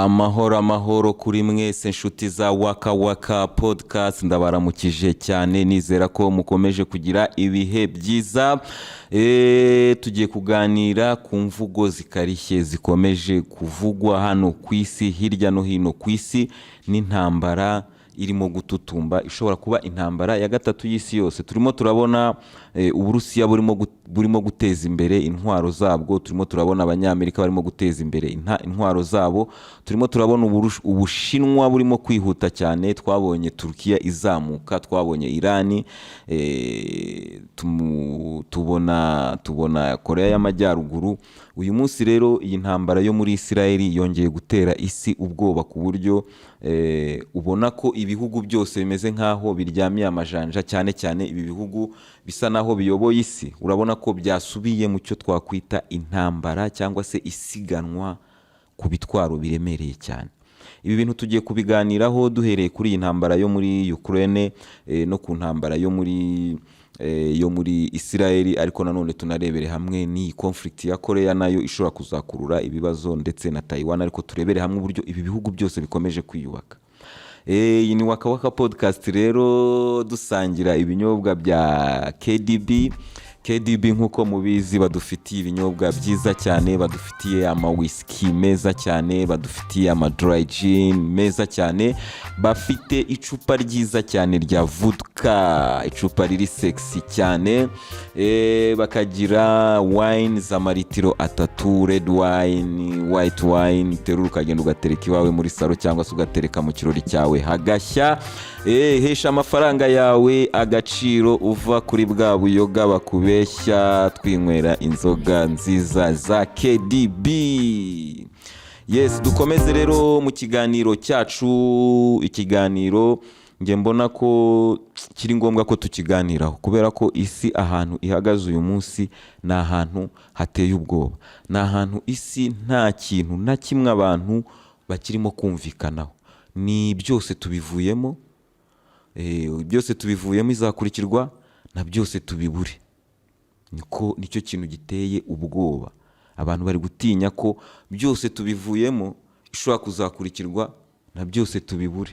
Amahoro, amahoro kuri mwese, inshuti za Waka Waka Podcast. Ndabaramukije cyane, nizera ko mukomeje kugira ibihe byiza. Tugiye kuganira ku mvugo zikarishye zikomeje kuvugwa hano ku isi, hirya no hino ku isi, n'intambara irimo gututumba ishobora kuba intambara ya gatatu y'isi yose. Turimo turabona Uburusiya burimo guteza imbere intwaro zabwo, turimo turabona Abanyamerika barimo guteza imbere intwaro zabo, turimo turabona Ubushinwa burimo kwihuta cyane, twabonye Turukiya izamuka, twabonye Irani, tubona Korea y'Amajyaruguru. Uyu munsi rero iyi ntambara yo muri Isirayeli yongeye gutera isi ubwoba, ku buryo ubona ko ibihugu byose bimeze nk'aho biryamiye amajanja, cyane cyane ibi bihugu bisa n'aho biyoboye isi. Urabona ko byasubiye mu cyo twakwita intambara cyangwa se isiganwa ku bitwaro biremereye cyane. Ibi bintu tugiye kubiganiraho duhereye kuri iyi ntambara yo muri Ukraine no ku ntambara yo muri Isirayeli, ariko nanone tunarebere hamwe n'iyi conflict ya Korea nayo ishobora kuzakurura ibibazo, ndetse na Taiwan, ariko turebere hamwe uburyo ibi bihugu byose bikomeje kwiyubaka. Iyi ni Waka Waka Podcast rero, dusangira ibinyobwa bya KDB. KDB, nk'uko mubizi, badufitiye ibinyobwa byiza cyane, badufitiye ama whisky meza cyane, badufitiye ama dry gin meza cyane, bafite icupa ryiza cyane rya vodka, icupa riri sexy cyane, bakagira wine z'amaritiro 3, red wine, white wine, terura ukagenda ugatereka iwawe muri salo cyangwa se ugatereka mu kirori cyawe hagashya. Hesha amafaranga yawe agaciro, uva kuri bwa buyoga bakubeshya, twinywera inzoga nziza za KDB. Yes, dukomeze rero mu kiganiro cyacu. Ikiganiro njye mbona ko kiri ngombwa ko tukiganiraho, kubera ko isi ahantu ihagaze uyu munsi ni ahantu hateye ubwoba, ni ahantu isi nta kintu na kimwe abantu bakirimo kumvikanaho. Ni byose tubivuyemo, byose tubivuyemo, izakurikirwa na byose tubibure. Niko nicyo kintu giteye ubwoba. Abantu bari gutinya ko byose tubivuyemo ishobora kuzakurikirwa na byose tubibure.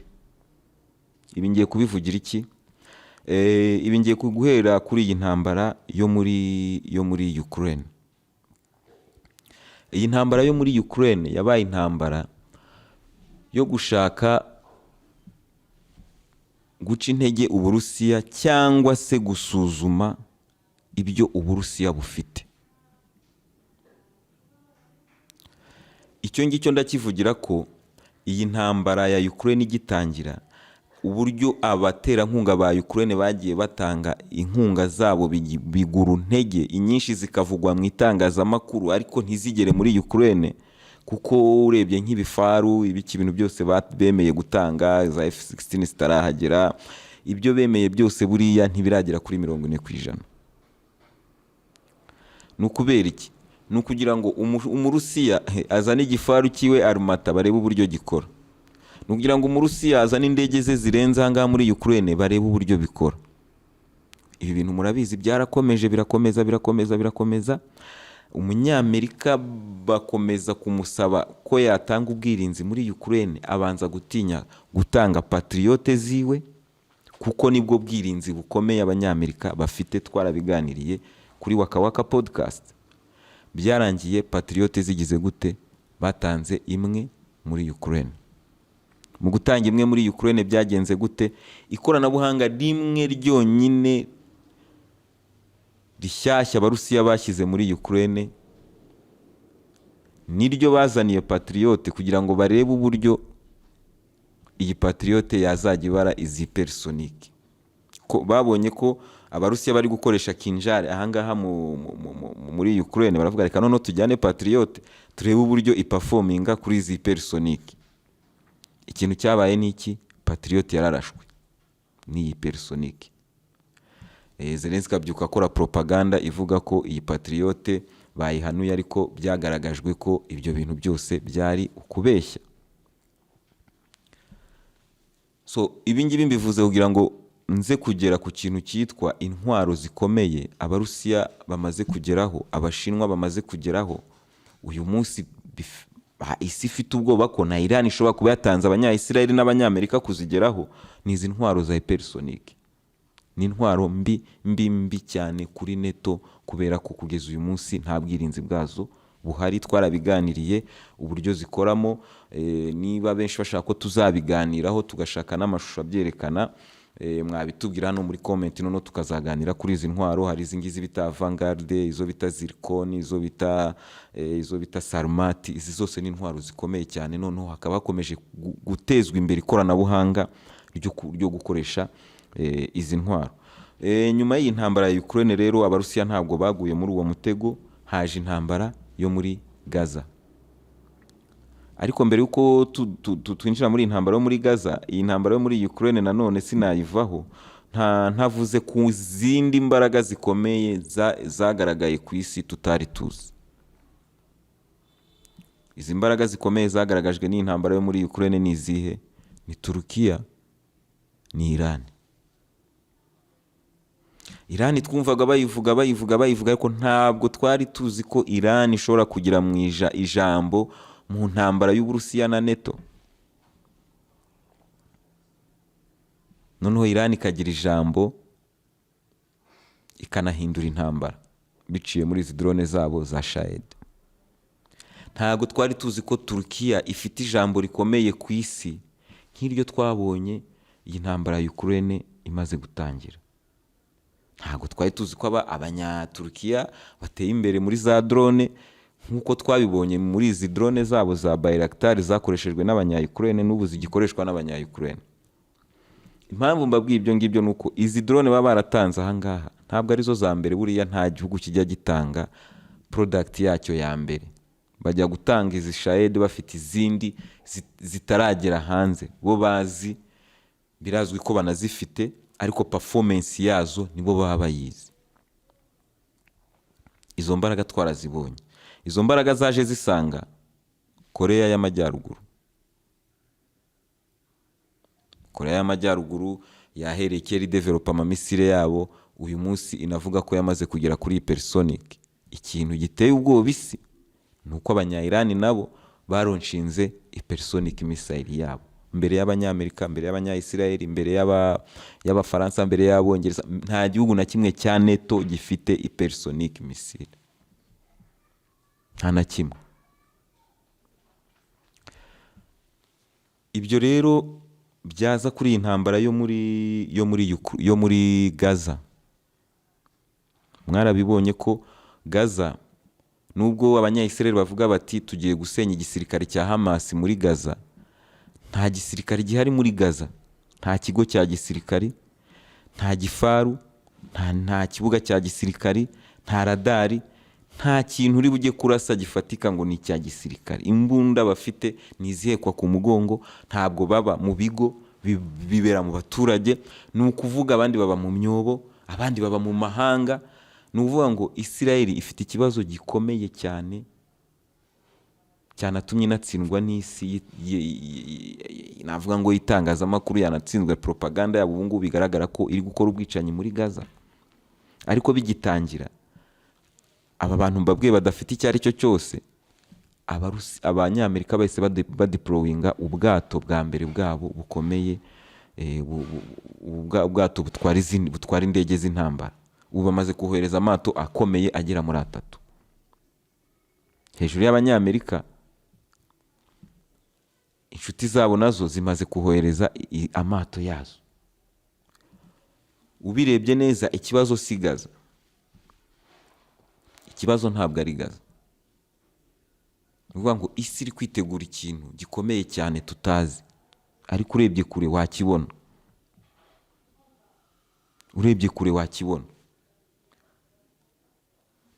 Ibi ngiye kubivugira iki? Ibi ngiye guhera kuri iyi ntambara yo muri Ukraine. Iyi ntambara yo muri Ukraine yabaye intambara yo gushaka guca intege Uburusiya cyangwa se gusuzuma ibyo Uburusiya bufite. Icyo ngicyo ndakivugira ko iyi ntambara ya Ukraine igitangira, uburyo abaterankunga ba Ukraine bagiye batanga inkunga zabo bigura intege, inyinshi zikavugwa mu itangazamakuru ariko ntizigere muri Ukraine, kuko urebye nk'ibifaru, ibiki, ibintu byose bemeye gutanga, za F16 zitarahagera, ibyo bemeye byose buriya ntibiragera kuri 40%. Ni ukubera iki? Ni ukugira ngo Umurusiya azane igifaru cyiwe Armata, barebe uburyo gikora. Ni ukugira ngo Umurusiya azane indege ze zirenze aha ngaha muri Ukraine, barebe uburyo bikora. Ibi bintu murabizi, byarakomeje, birakomeza, birakomeza, birakomeza. Umunyamerika bakomeza kumusaba ko yatanga ubwirinzi muri Ukraine, abanza gutinya gutanga Patriot ziwe, kuko nibwo bwirinzi bukomeye Abanyamerika bafite. Twarabiganiriye kuri Waka Waka Podcast. Byarangiye Patriot zigize gute? Batanze imwe muri Ukraine. Mu gutanga imwe muri Ukraine byagenze gute? Ikoranabuhanga rimwe ryonyine rishyashya Abarusiya bashyize muri Ukraine niryo bazaniye Patriot, kugira ngo barebe uburyo iyi Patriot yazajya ibara izi hypersonic. Ko babonye ko Abarusiya bari gukoresha Kinjal ahangaha muri Ukraine, baravuga: "Reka noneho tujyane Patriot, turebe uburyo iperforminga kuri izi hypersonic." Ikintu cyabaye ni iki? Patriot yararashwe n'iyi hypersonic. Zelensky abyuka akora propaganda ivuga ko iyi Patriot bayihanuye, ariko byagaragajwe ko ibyo bintu byose byari ukubeshya. So ibi ngibi mbivuze kugira ngo nze kugera ku kintu cyitwa intwaro zikomeye Abarusiya bamaze kugeraho, Abashinwa bamaze kugeraho uyu munsi. Isi ifite ubwoba ko na Iran ishobora kuba yatanze Abanyayisiraheli n'Abanyamerika kuzigeraho. Ni izi ntwaro za hypersonic, ni intwaro mbi mbi mbi cyane kuri NATO, kubera ko kugeza uyu munsi nta bwirinzi bwazo buhari. Twarabiganiriye uburyo zikoramo. Niba benshi bashaka ko tuzabiganiraho, tugashaka n'amashusho abyerekana, mwabitubwira hano muri comment, noneho tukazaganira kuri izi ntwaro. Hari izi ngizi bita Avangard, izo bita Zircon, izo bita Sarmat. Izi zose ni intwaro zikomeye cyane. Noneho hakaba hakomeje gutezwa imbere ikoranabuhanga ryo gukoresha izi ntwaro. Nyuma y'iyi ntambara ya Ukraine rero, Abarusiya ntabwo baguye muri uwo mutego. Haje intambara yo muri Gaza. Ariko mbere y'uko twinjira muri iyi ntambara yo muri Gaza, iyi ntambara yo muri Ukraine nanone sinayivaho ntavuze ku zindi mbaraga zikomeye zagaragaye ku isi tutari tuzi. Izi mbaraga zikomeye zagaragajwe n'iyi ntambara yo muri Ukraine ni izihe? Ni Turukiya, ni Iran. Iran twumvaga bayivuga, bayivuga, bayivuga, ariko ntabwo twari tuzi ko Iran ishobora kugira mu ijambo mu ntambara y'Uburusiya na NATO. Noneho Iran ikagira ijambo, ikanahindura intambara biciye muri izi drone zabo za Shahed. Ntabwo twari tuzi ko Turukiya ifite ijambo rikomeye ku isi nk'iryo twabonye iyi ntambara ya Ukraine imaze gutangira. Ntabwo twari tuzi ko Abanyaturukiya bateye imbere muri za drone nk'uko twabibonye muri izi drone zabo za Bayraktar zakoreshejwe n'Abanya-Ukraine, n'ubu zigikoreshwa n'Abanya-Ukraine. Impamvu mbabwiye ibyo ngibyo ni uko izi drone baba baratanze aha ngaha ntabwo arizo za mbere. Buriya nta gihugu kijya gitanga product yacyo ya mbere. Bajya gutanga izi Shahed bafite izindi zitaragera hanze bo bazi. Birazwi ko banazifite, ariko performance yazo nibo baba bayizi. Izo mbaraga twarazibonye. Izo mbaraga zaje zisanga Koreya y'Amajyaruguru. Koreya y'Amajyaruguru yahereye kera idevelopa amamissile yabo. Uyu munsi inavuga ko yamaze kugera kuri hypersonic. Ikintu giteye ubwoba isi ni uko Abanya-Iran nabo baronshinze hypersonic missile yabo mbere y'Abanyamerika, mbere y'Abanya-Israel, mbere y'Abafaransa, mbere y'Abongereza. Nta gihugu na kimwe cya NATO gifite hypersonic missile, nta na kimwe. Ibyo rero byaza kuri iyi ntambara yo muri Gaza. Mwarabibonye ko Gaza, nubwo Abanya-Israel bavuga bati tugiye gusenya igisirikare cya Hamas muri Gaza, nta gisirikare gihari muri Gaza, nta kigo cya gisirikare, nta gifaru, nta kibuga cya gisirikare, nta radari, nta kintu uri bujye kurasa gifatika ngo ni icya gisirikare. Imbunda bafite ni izihekwa ku mugongo, ntabwo baba mu bigo, bibera mu baturage. Ni ukuvuga abandi baba mu myobo, abandi baba mu mahanga. Ni ukuvuga ngo Israel ifite ikibazo gikomeye cyane, cyanatumye inatsindwa n'isi navuga ngo itangazamakuru yanatsinzwe propaganda yabo. Ubu ngubu bigaragara ko iri gukora ubwicanyi muri Gaza. Ariko bigitangira, aba bantu mbabwiye badafite icyo ari cyo cyose, Abanyamerika bahise badeployinga ubwato bwa mbere bwabo bukomeye, ubwato butwara indege z'intambara. Ubu bamaze kohereza amato akomeye agera muri atatu hejuru y'Abanyamerika. Inshuti zabo nazo zimaze kohereza amato yazo. Ubirebye neza, ikibazo si Gaza, ikibazo ntabwo ari Gaza. Ni ukuvuga ngo isi iri kwitegura ikintu gikomeye cyane tutazi, ariko urebye kure wakibona, urebye kure wakibona.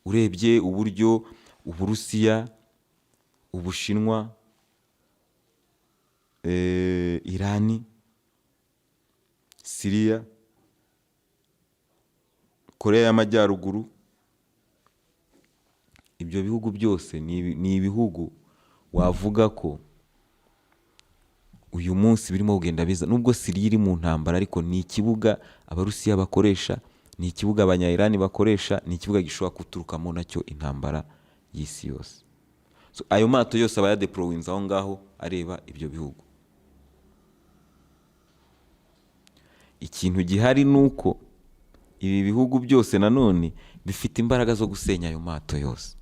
Urebye uburyo Uburusiya, Ubushinwa, Irani, Siriya, Koreya y'Amajyaruguru, ibyo bihugu byose ni ibihugu wavuga ko uyu munsi birimo kugenda biza. Nubwo Siriya iri mu ntambara, ariko ni ikibuga Abarusiya bakoresha, ni ikibuga Abanya-Irani bakoresha, ni ikibuga gishobora guturukamo nacyo intambara y'isi yose. So, ayo mato yose aba yadeployinze aho ngaho areba ibyo bihugu. Ikintu gihari ni uko ibi bihugu byose nanone bifite imbaraga zo gusenya ayo mato yose.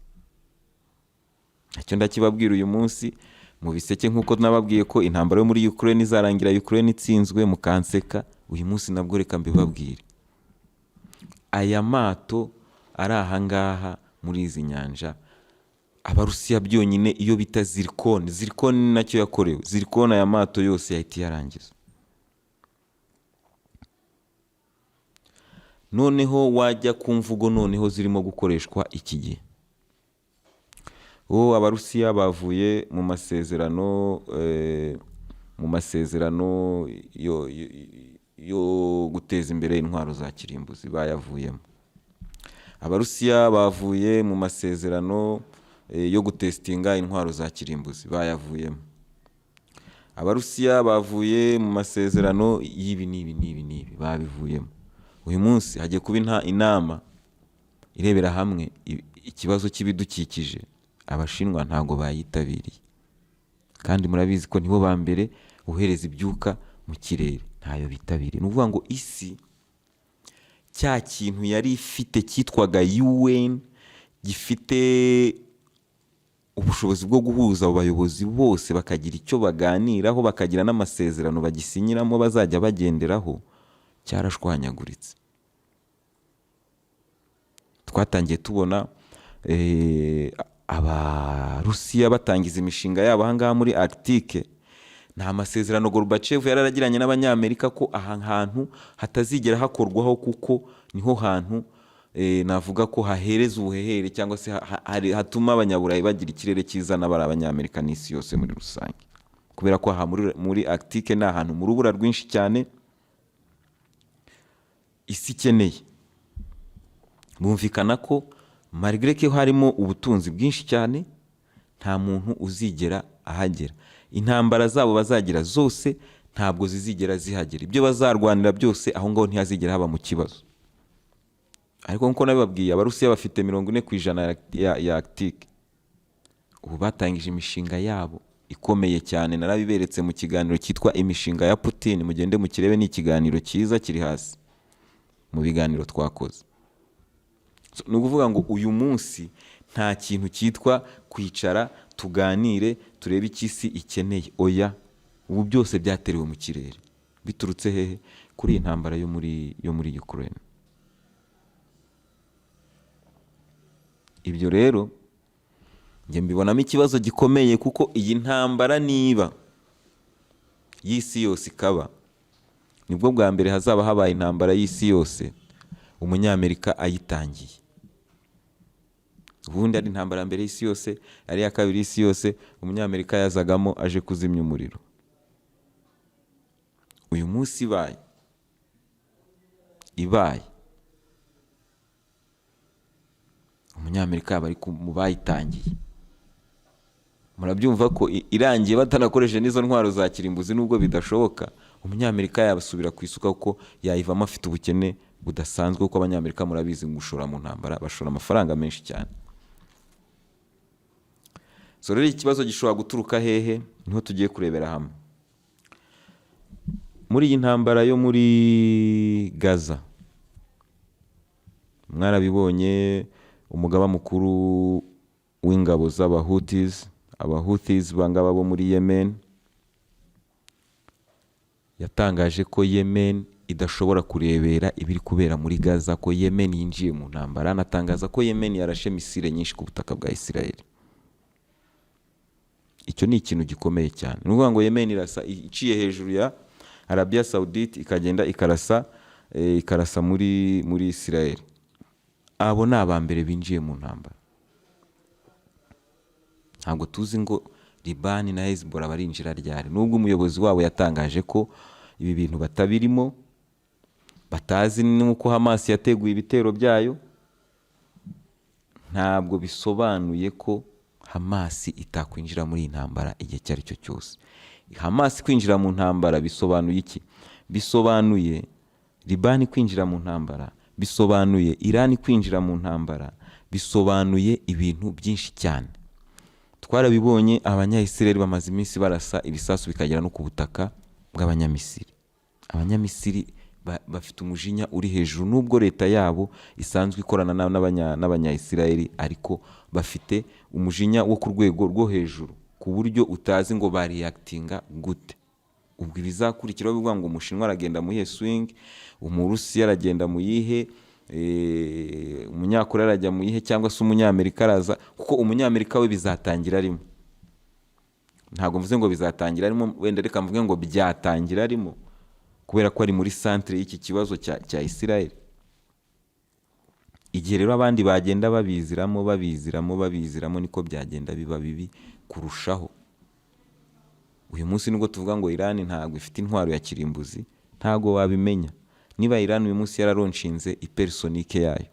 Ntacyo ndakibabwira uyu munsi mu biseke, nk'uko nababwiye ko intambara yo muri Ukraine izarangira Ukraine itsinzwe mukanseka, uyu munsi nabwo reka mbibabwire. Aya mato ari aha ngaha muri izi nyanja, Abarusiya byonyine iyo bita zirikoni, zirikoni ni nacyo yakorewe, zirikoni aya mato yose yahita iyarangiza. Noneho wajya ku mvugo noneho zirimo gukoreshwa iki gihe. Ubu Abarusiya bavuye mu masezerano mu masezerano yo guteza imbere intwaro za kirimbuzi, bayavuyemo. Abarusiya bavuye mu masezerano yo gutesitinga intwaro za kirimbuzi, bayavuyemo. Abarusiya bavuye mu masezerano y'ibi n'ibi n'ibi n'ibi, babivuyemo. Uyu munsi hagiye kuba inama irebera hamwe ikibazo cy'ibidukikije, Abashinwa ntabwo bayitabiriye, kandi murabizi ko nibo ba mbere bohereza ibyuka mu kirere, ntayo bitabiriye. Ni ukuvuga ngo isi cya kintu yari ifite cyitwaga UN gifite ubushobozi bwo guhuza abo bayobozi bose bakagira icyo baganiraho, bakagira n'amasezerano bagisinyiramo bazajya bagenderaho, cyarashwanyaguritse. Twatangiye tubona Abarusiya batangiza imishinga yabo aha ngaha muri Arctique. Nta masezerano Gorbachev yari yaragiranye n'Abanyamerika ko aha hantu hatazigera hakorwaho, kuko niho hantu navuga ko hahereza ubuhehere cyangwa se hatuma Abanyaburayi bagira ikirere cyiza n'abari Abanyamerika n'isi yose muri rusange, kubera ko aha muri Arctique ni ahantu mu rubura rwinshi cyane isi ikeneye. Bumvikana ko malgré ko harimo ubutunzi bwinshi cyane, nta muntu uzigera ahagera. Intambara zabo bazagira zose ntabwo zizigera zihagera, ibyo bazarwanira byose aho ngaho ntihazigera haba mu kibazo. Ariko nk'uko nabibabwiye, Abarusiya bafite 40% ya Arctique. Ubu batangije imishinga yabo ikomeye cyane, narabiberetse mu kiganiro cyitwa imishinga ya Putin, mugende mukirebe, ni ikiganiro cyiza kiri hasi mu biganiro twakoze. Ni ukuvuga ngo uyu munsi nta kintu cyitwa kwicara tuganire turebe icyo isi ikeneye, oya, ubu byose byaterewe mu kirere. Biturutse hehe? Kuri iyi ntambara yo muri Ukraine. Ibyo rero njye mbibonamo ikibazo gikomeye, kuko iyi ntambara niba y'isi yose ikaba, nibwo bwa mbere hazaba habaye intambara y'isi yose Umunyamerika ayitangiye. Ubundi ari intambara mbere y'isi yose, ari iya kabiri y'isi yose, Umunyamerika yazagamo aje kuzimya umuriro. Uyu munsi ibaye Umunyamerika yaba ari mu bayitangiye. Murabyumva ko irangiye batanakoresheje n'izo ntwaro za kirimbuzi, nubwo bidashoboka, Umunyamerika yabasubira ku isuka, kuko yayivamo afite ubukene budasanzwe, kuko Abanyamerika murabizi gushora mu ntambara bashora amafaranga menshi cyane. So rero ikibazo gishobora guturuka hehe? Niho tugiye kurebera hamwe. Muri iyi ntambara yo muri Gaza, mwarabibonye, umugaba mukuru w'ingabo z'Abahutis, Abahutis bangaba bo muri Yemen, yatangaje ko Yemen idashobora kurebera ibiri kubera muri Gaza, ko Yemen yinjiye mu ntambara, anatangaza ko Yemen yarashe misile nyinshi ku butaka bwa Israel. Icyo ni ikintu gikomeye cyane. Ni ukuvuga ngo Yemen irasa iciye hejuru ya Arabia Saudite, ikagenda ikarasa muri Israel. Abo ni aba mbere binjiye mu ntambara. Ntabwo tuzi ngo Libani na Hezbollah barinjira ryari, nubwo umuyobozi wabo yatangaje ko ibi bintu batabirimo, batazi n'uko Hamas yateguye ibitero byayo. Ntabwo bisobanuye ko Hamas itakwinjira muri iyi ntambara igihe icyo ari cyo cyose. Hamas kwinjira mu ntambara bisobanuye iki? Bisobanuye Libani kwinjira mu ntambara, bisobanuye Irani kwinjira mu ntambara, bisobanuye ibintu byinshi cyane. Twarabibonye, Abanyayisiraheli bamaze iminsi barasa ibisasu bikagera no ku butaka bw'Abanyamisiri. Abanyamisiri bafite umujinya uri hejuru, nubwo leta yabo isanzwe ikorana n'Abanyayisiraheli, ariko bafite umujinya wo ku rwego rwo hejuru, ku buryo utazi ngo bareactinga gute. Ubwo ibizakurikiraho bivuga ngo Umushinwa aragenda mu yihe swing, Umurusiya aragenda mu yihe, Umunyakoreya arajya mu yihe, cyangwa se Umunyamerika araza, kuko Umunyamerika we bizatangira arimo. Ntabwo mvuze ngo bizatangira arimo, wenda reka mvuge ngo byatangira arimo, kubera ko ari muri centre y'iki kibazo cya Israel. Igihe rero abandi bagenda babiziramo, babiziramo, babiziramo, niko byagenda biba bibi kurushaho. Uyu munsi nubwo tuvuga ngo Iran ntabwo ifite intwaro ya kirimbuzi, ntabwo wabimenya. Niba Iran uyu munsi yaralaunchinze hypersonic yayo,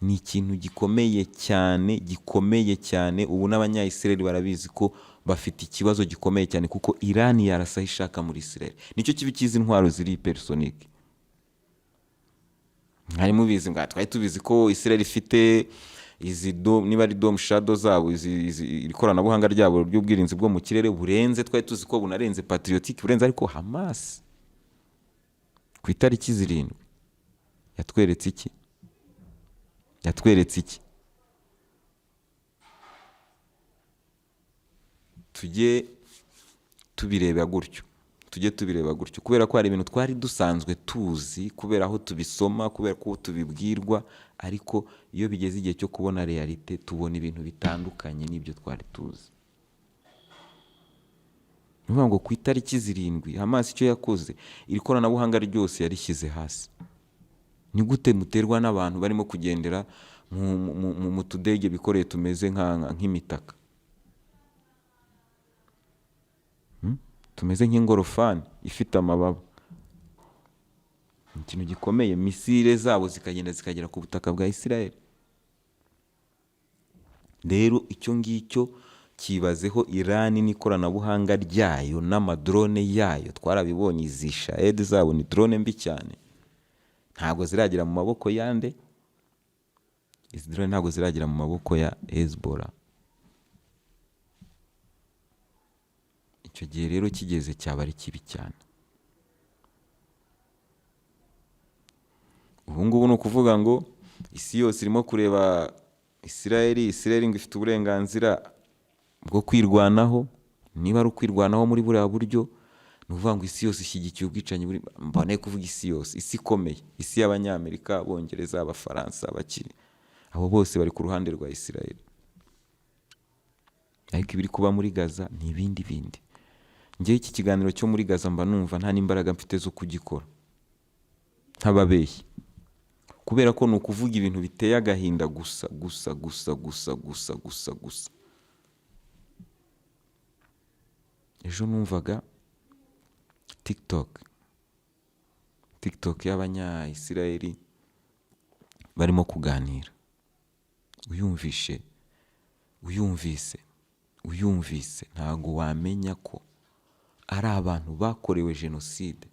ni ikintu gikomeye cyane, gikomeye cyane. Ubu n'Abanyayisiraheli barabizi ko bafite ikibazo gikomeye cyane, kuko Iran yarasa aho ishaka muri Israel. Nicyo kibi cyizi ntwaro ziri hypersonic. Mwari mubizi ngo twari tubizi ko Israel ifite izi niba ari Storm Shadow zabo, iri koranabuhanga ryabo ry'ubwirinzi bwo mu kirere burenze, twari tuzi ko bunarenze Patriot, burenze, ariko Hamas ku itariki 7 yatweretse iki? Yatweretse iki? Tujye tubireba gutyo, tujye tubireba gutyo, kubera ko hari ibintu twari dusanzwe tuzi kubera aho tubisoma, kubera ko tubibwirwa, ariko iyo bigeze igihe cyo kubona réalité, tubona ibintu bitandukanye n'ibyo twari tuzi. Ni ukuvuga ngo ku itariki 7 Hamas icyo yakoze, iri koranabuhanga ryose yarishyize hasi. Ni gute muterwa n'abantu barimo kugendera mu tudege bikoreye tumeze nk'imitaka, Tumeze nk'ingorofani ifite amababa? Ni ikintu gikomeye. Missile zabo zikagenda zikagera ku butaka bwa Israel. Rero icyo ngicyo kibazeho. Iran n'ikoranabuhanga ryayo n'amadrone yayo, twarabibonye, izi Shahed zabo ni drone mbi cyane. Ntabwo ziragera mu maboko yande? Izi drone ntabwo ziragera mu maboko ya Hezbollah. Icyo gihe rero kigeze cyaba ari kibi cyane. Ubu ngubu ni ukuvuga ngo isi yose irimo kureba Israel. Israel ngo ifite uburenganzira bwo kwirwanaho. Niba ari ukwirwanaho muri buriya buryo, ni ukuvuga ngo isi yose ishyigikiye ubwicanyi buri, mbone kuvuga isi yose, isi ikomeye, isi y'Abanyamerika, Abongereza, Abafaransa, abakire, abo bose bari ku ruhande rwa Israel. Ariko ibiri kuba muri Gaza ni ibindi bindi. Njyewe iki kiganiro cyo muri Gaza mba numva nta n'imbaraga mfite zo kugikora, ntababeshyi, kubera ko ni ukuvuga ibintu biteye agahinda gusa gusa gusa gusa gusa gusa gusa. Ejo numvaga TikTok y'Abanya-Israeli barimo kuganira, uyumvise ntago wamenya ko ari abantu bakorewe jenoside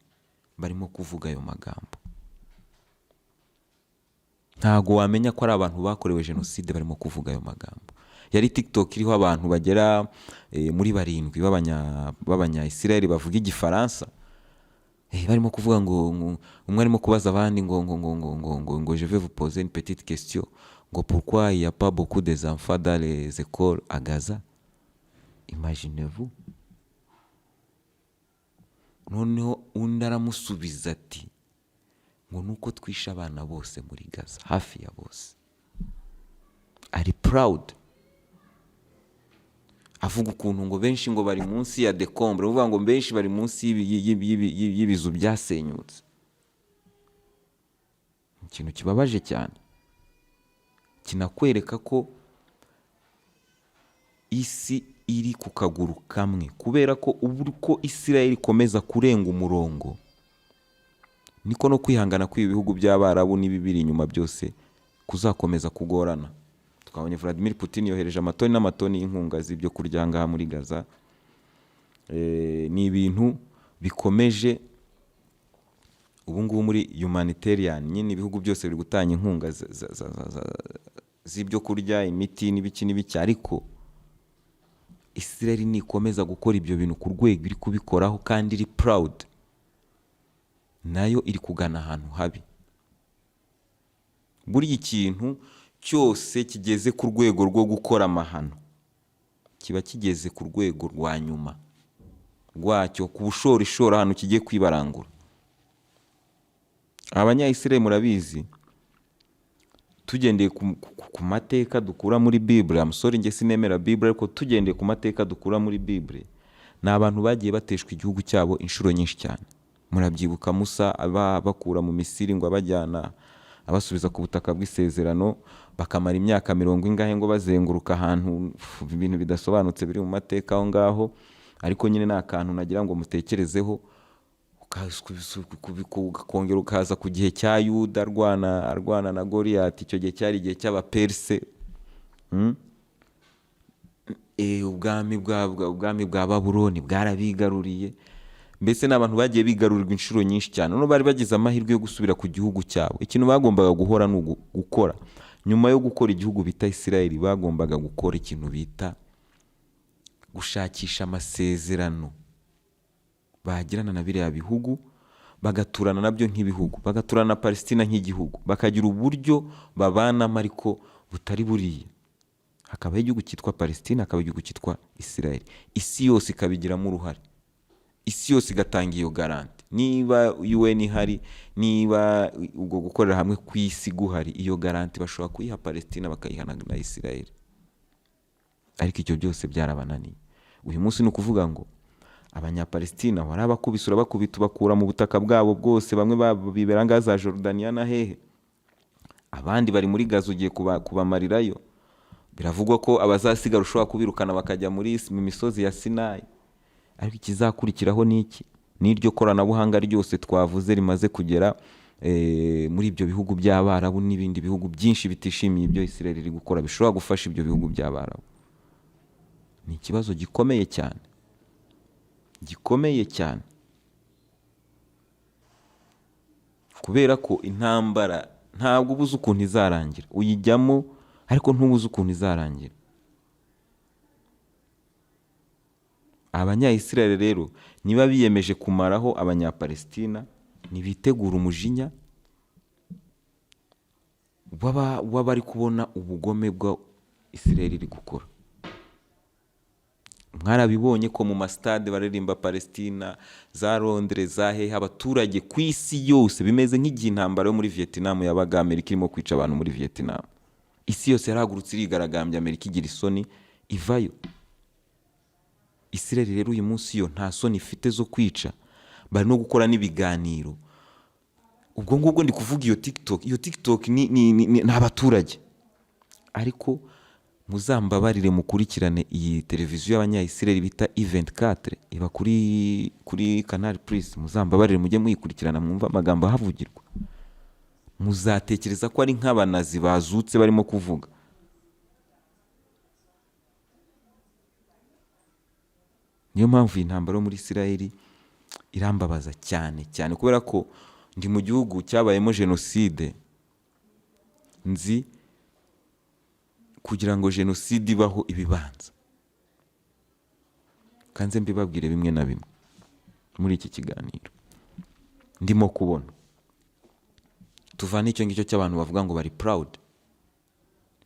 barimo kuvuga ayo magambo. Ntago wamenya ko ari abantu bakorewe jenoside barimo kuvuga ayo magambo. Yari TikTok iriho abantu bagera muri barindwi b'Abanya-Israeli bavuga Igifaransa. Barimo kuvuga ngo umwe arimo kubaza abandi ngo "Je vais vous poser une petite question", ngo "Pourquoi il y a pas beaucoup des enfants dans les écoles à Gaza?" Imaginez-vous. Noneho undi aramusubiza ati ngo nuko twishe abana bose muri Gaza, hafi ya bose. Ari proud, avuga ukuntu ngo benshi ngo bari munsi ya décombres, uvuga ngo benshi bari munsi y'ibizu byasenyutse. Ikintu kibabaje cyane, kinakwereka ko isi iri ku kaguru kamwe, kubera ko ubu uko Israel ikomeza kurenga umurongo, niko no kwihangana kw'ibi bihugu by'Abarabu n'ibibiri inyuma byose kuzakomeza kugorana. Twabonye Vladimir Putin yohereje amatoni n'amatoni y'inkunga z'ibyo kurya ngaha muri Gaza. Ni ibintu bikomeje ubu ngubu muri humanitarian nyine, ibihugu byose biri gutanga inkunga z'ibyo kurya, imiti n'ibiki n'ibiki, ariko Israel nikomeza gukora ibyo bintu ku rwego iri kubikoraho kandi iri proud, nayo iri kugana ahantu habi. Burya ikintu cyose kigeze ku rwego rwo gukora amahano kiba kigeze ku rwego rwa nyuma rwacyo, ku bushorishori, ahantu kigiye kwibarangura. Abanyayisirayeli murabizi, tugendeye ku mateka dukura muri Bible, amusore njye sinemera Bible, ariko tugendeye ku mateka dukura muri Bible, ni abantu bagiye bateshwa igihugu cyabo inshuro nyinshi cyane. Murabyibuka Musa aba bakura mu Misiri ngo abajyana abasubiza ku butaka bw'isezerano, bakamara imyaka mirongo ingahe ngo bazenguruka ahantu, ibintu bidasobanutse biri mu mateka aho ngaho. Ariko nyine ni akantu nagira ngo mutekerezeho. Ukongera ukaza ku gihe cya Yuda arwana na Goliyati, icyo gihe cyari igihe cy'Abaperse. Ubwami bwa Babuloni bwarabigaruriye. Mbese ni abantu bagiye bigarurirwa inshuro nyinshi cyane. Noneho bari bagize amahirwe yo gusubira ku gihugu cyabo. Ikintu bagombaga guhora ni gukora, nyuma yo gukora igihugu bita Isirayeli, bagombaga gukora ikintu bita gushakisha amasezerano bagirana na biriya bihugu, bagaturana nabyo nk'ibihugu, bagaturana na Palesitina nk'igihugu, bakagira uburyo babanamo ariko butari buriya. Hakabaho igihugu cyitwa Palesitina, hakaba igihugu cyitwa Isirayeli, isi yose ikabigiramo uruhare, isi yose igatanga iyo garantie. Niba UN ihari, niba ubwo gukorera hamwe ku isi guhari, iyo garantie bashobora kuyiha Palesitina, bakayiha na Isirayeli. Ariko ibyo byose byarabananiye. Uyu munsi ni ukuvuga ngo Abanyapalesitina warabakubise, urabakubita, ubakura mu butaka bwabo bwose. Bamwe bibera ngaha za Jordaniya na hehe, abandi bari muri Gaza, ugiye kubamarirayo. Biravugwa ko abazasigara ushobora kubirukana bakajya mu misozi ya Sinayi. Ariko ikizakurikiraho ni iki? N'iryo koranabuhanga ryose twavuze rimaze kugera muri ibyo bihugu by'Abarabu n'ibindi bihugu byinshi bitishimiye ibyo Israel iri gukora, bishobora gufasha ibyo bihugu by'Abarabu. Ni ikibazo gikomeye cyane, gikomeye cyane, kubera ko intambara ntabwo uba uzi ukuntu izarangira. Uyijyamo ariko ntuba uzi ukuntu izarangira. Abanyayisirayeli rero niba biyemeje kumaraho Abanyapalesitina, ntibitegura umujinya w'abari kubona ubugome bwa Isirayeli iri gukora. Mwarabibonye ko mu masitade baririmba Palesitina, za Londres, za hehe, abaturage ku isi yose bimeze nk'igihe intambara yo muri Vietnam yabaga, Amerika irimo kwica abantu muri Vietnam. Isi yose yarahagurutse irigaragambya, Amerika igira isoni ivayo. Isirayeli rero uyu munsi yo nta soni ifite zo kwica, bari no gukora n'ibiganiro. Ubwo ngubwo ndi kuvuga iyo TikTok, iyo TikTok ni abaturage. Ariko muzambabarire mukurikirane iyi televiziyo y'Abanyayisirayeli bita E24, iba kuri Canal Plus. Muzambabarire mujye muyikurikirana, mwumve amagambo ahavugirwa. Muzatekereza ko ari nk'abanazi bazutse barimo kuvuga. Niyo mpamvu iyi ntambara yo muri Isirayeli irambabaza cyane cyane, kubera ko ndi mu gihugu cyabayemo jenoside. Nzi kugira ngo jenoside ibaho ibibanza. Kanze mbibabwire bimwe na bimwe muri iki kiganiro ndimo kubona. Tuvane icyo ngicyo cy'abantu bavuga ngo bari proud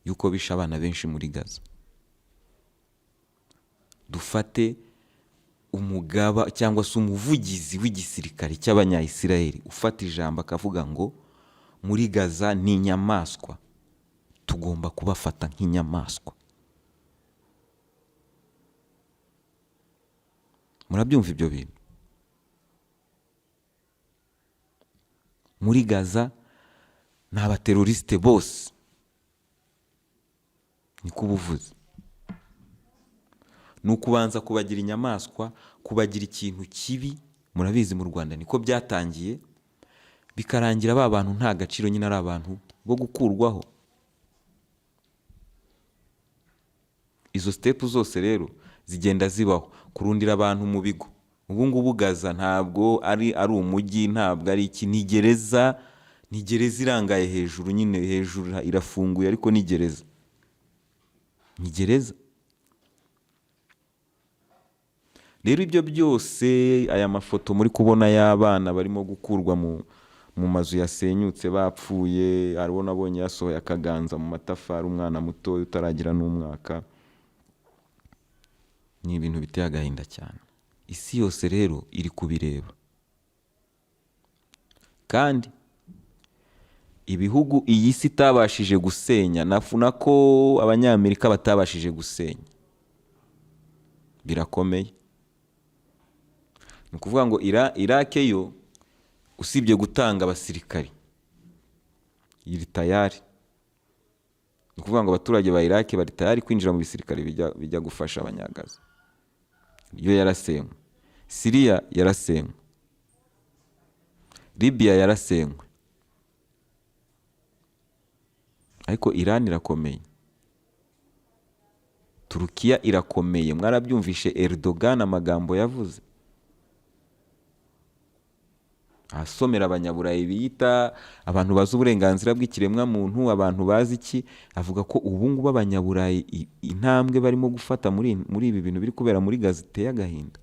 yuko bishe abana benshi muri Gaza. Dufate umugaba cyangwa se umuvugizi w'igisirikare cy'Abanyayisirayeli ufata ijambo akavuga ngo muri Gaza ni inyamaswa, tugomba kubafata nk'inyamaswa. Murabyumva ibyo bintu? Muri Gaza ni abaterorisite bose, niko ubuvuzi. Ni ukubanza kubagira inyamaswa, kubagira ikintu kibi. Murabizi mu Rwanda niko byatangiye, bikarangira ba bantu nta gaciro nyine, ari abantu bo gukurwaho. Izo sitepu zose rero zigenda zibaho, kurundira abantu mu bigo. Ubu ngubu Gaza ntabwo ari umujyi, ntabwo ari iki, ni gereza, ni gereza irangaye hejuru nyine, hejuru irafunguye ariko ni gereza, ni gereza. Rero ibyo byose, aya mafoto muri kubona y'abana barimo gukurwa mu mazu yasenyutse bapfuye, hariho nabonye yasohoye akaganza mu matafari, umwana muto utaragira n'umwaka, ni ibintu biteye agahinda cyane. Isi yose rero iri kubireba, kandi ibihugu iyi si itabashije gusenya, nako Abanyamerika batabashije gusenya, birakomeye. Ni ukuvuga ngo Irake yo, usibye gutanga abasirikari, iri tayari. Ni ukuvuga ngo abaturage ba Irake bari tayari kwinjira mu bisirikare bijya gufasha Abanyagaza. Yo yarasenywe, Siriya yarasenywe, Libya yarasenywe, ariko Iran irakomeye, Turukiya irakomeye. Mwarabyumvishe Erdogan amagambo yavuze ahasomera Abanyaburayi biyita abantu bazi uburenganzira bw'ikiremwamuntu, abantu bazi iki, avuga ko ubu ngubu Abanyaburayi intambwe barimo gufata muri ibi bintu biri kubera muri Gaza iteye agahinda.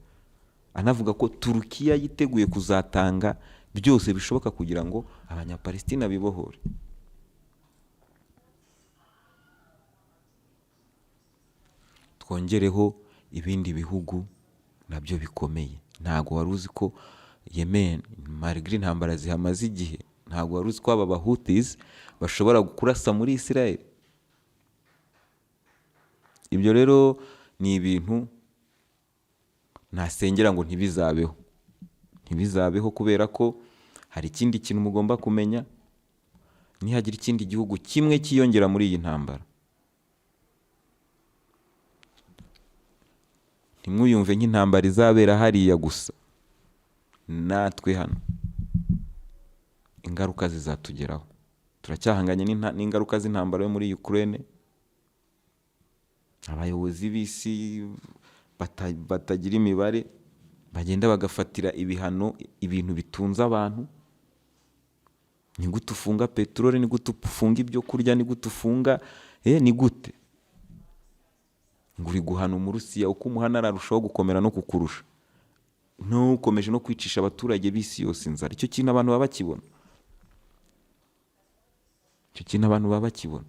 Anavuga ko Turukiya yiteguye kuzatanga byose bishoboka kugira ngo Abanyapalestina bibohore. Twongereho ibindi bihugu nabyo bikomeye. Ntabwo wari uzi ko Yemen, malgré intambara zihamaze igihe, ntabwo wari uzi ko aba Bahutis bashobora kurasa muri Israel. Ibyo rero ni ibintu ntasengera ngo ntibizabeho, ntibizabeho, kubera ko hari ikindi kintu mugomba kumenya: nihagira ikindi gihugu kimwe cyiyongera muri iyi ntambara, ntimwuyumve nk'intambara izabera hariya gusa, natwe hano ingaruka zizatugeraho. Turacyahanganye n'ingaruka z'intambara yo muri Ukraine. Abayobozi b'isi batagira imibare bagenda bagafatira ibihano ibintu bitunze abantu. Ni gute ufunga peteroli? Ni gute ufunga ibyo kurya? Ni gute ufunga, ni gute ngo uri guhana Umurusiya? Uko umuhana ararushaho gukomera no kukurusha, ntukomeje no kwicisha abaturage b'isi yose inzara. Icyo kintu abantu baba bakibona, icyo kintu abantu baba bakibona.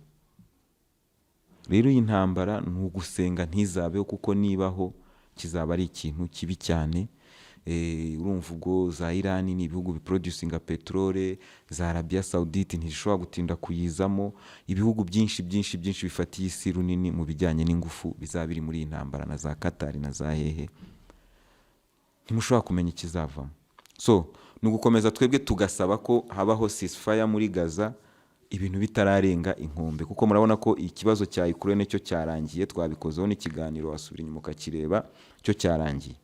Rero iyi ntambara ni ugusenga ntizabeho, kuko nibaho kizaba ari ikintu kibi cyane. Urumva ubwo za Irani ni ibihugu biproducinga peterole, za Arabia Saudite ntizishobora gutinda kuyizamo. Ibihugu byinshi byinshi byinshi bifatiye isi runini mu bijyanye n'ingufu bizaba biri muri iyi ntambara, na za Katari na za hehe, ntimushobora kumenya ikizavamo. So ni ugukomeza twebwe tugasaba ko habaho ceasefire muri Gaza ibintu bitararenga inkombe, kuko murabona ko ikibazo cya Ukraine cyo cyarangiye, twabikozeho n'ikiganiro, wasubira inyuma ukakireba, cyo cyarangiye.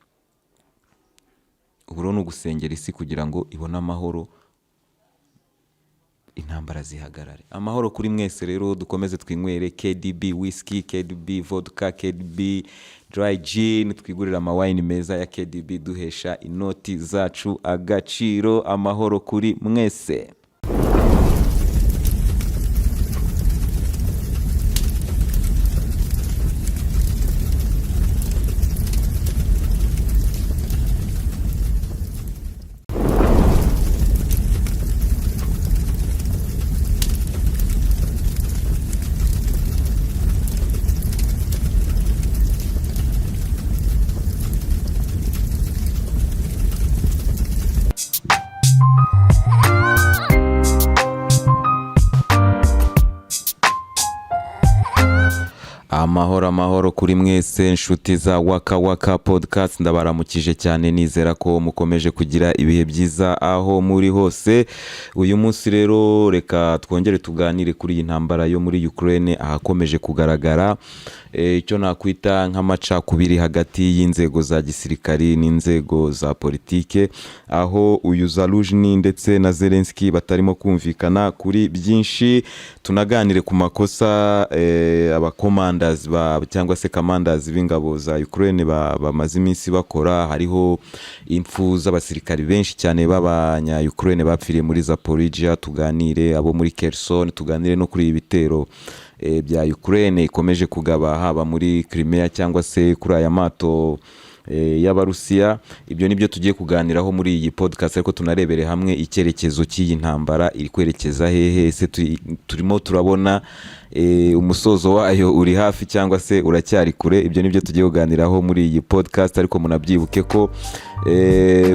Ubu rero ni ugusengera isi kugira ngo ibone amahoro, intambara zihagarare. Amahoro kuri mwese. Rero dukomeze twinywere KDB whisky, KDB vodka, KDB dry gin, twigurire amawayini meza ya KDB, duhesha inoti zacu agaciro. Amahoro kuri mwese. Amahoro, amahoro kuri mwese, inshuti za Waka Waka Podcast. Ndabaramukije cyane, nizera ko mukomeje kugira ibihe byiza aho muri hose. Uyu munsi rero reka twongere tuganire kuri iyi ntambara yo muri Ukraine, ahakomeje kugaragara icyo nakwita nk'amacakubiri hagati y'inzego za gisirikari n'inzego za politike, aho uyu Zaluzhny ndetse na Zelensky batarimo kumvikana kuri byinshi. Tunaganire ku makosa abakomandazi ba cyangwa se kamandazi b'ingabo za Ukraine bamaze iminsi bakora. Hariho impfu z'abasirikari benshi cyane b'abanya Ukraine bapfiriye muri Zaporizhia, tuganire abo muri Kherson, tuganire no kuri ibi bitero bya Ukraine ikomeje kugaba haba muri Crimea cyangwa se kuri aya mato. y'Abarusiya. Ibyo nibyo tugiye kuganiraho muri iyi podcast, ariko tunarebere hamwe icyerekezo cy'iyi ntambara iri kwerekeza hehe. Ese turimo turabona umusozo wayo uri hafi cyangwa se uracyari kure? Ibyo nibyo tugiye kuganiraho muri iyi podcast. Ariko munabyibuke ko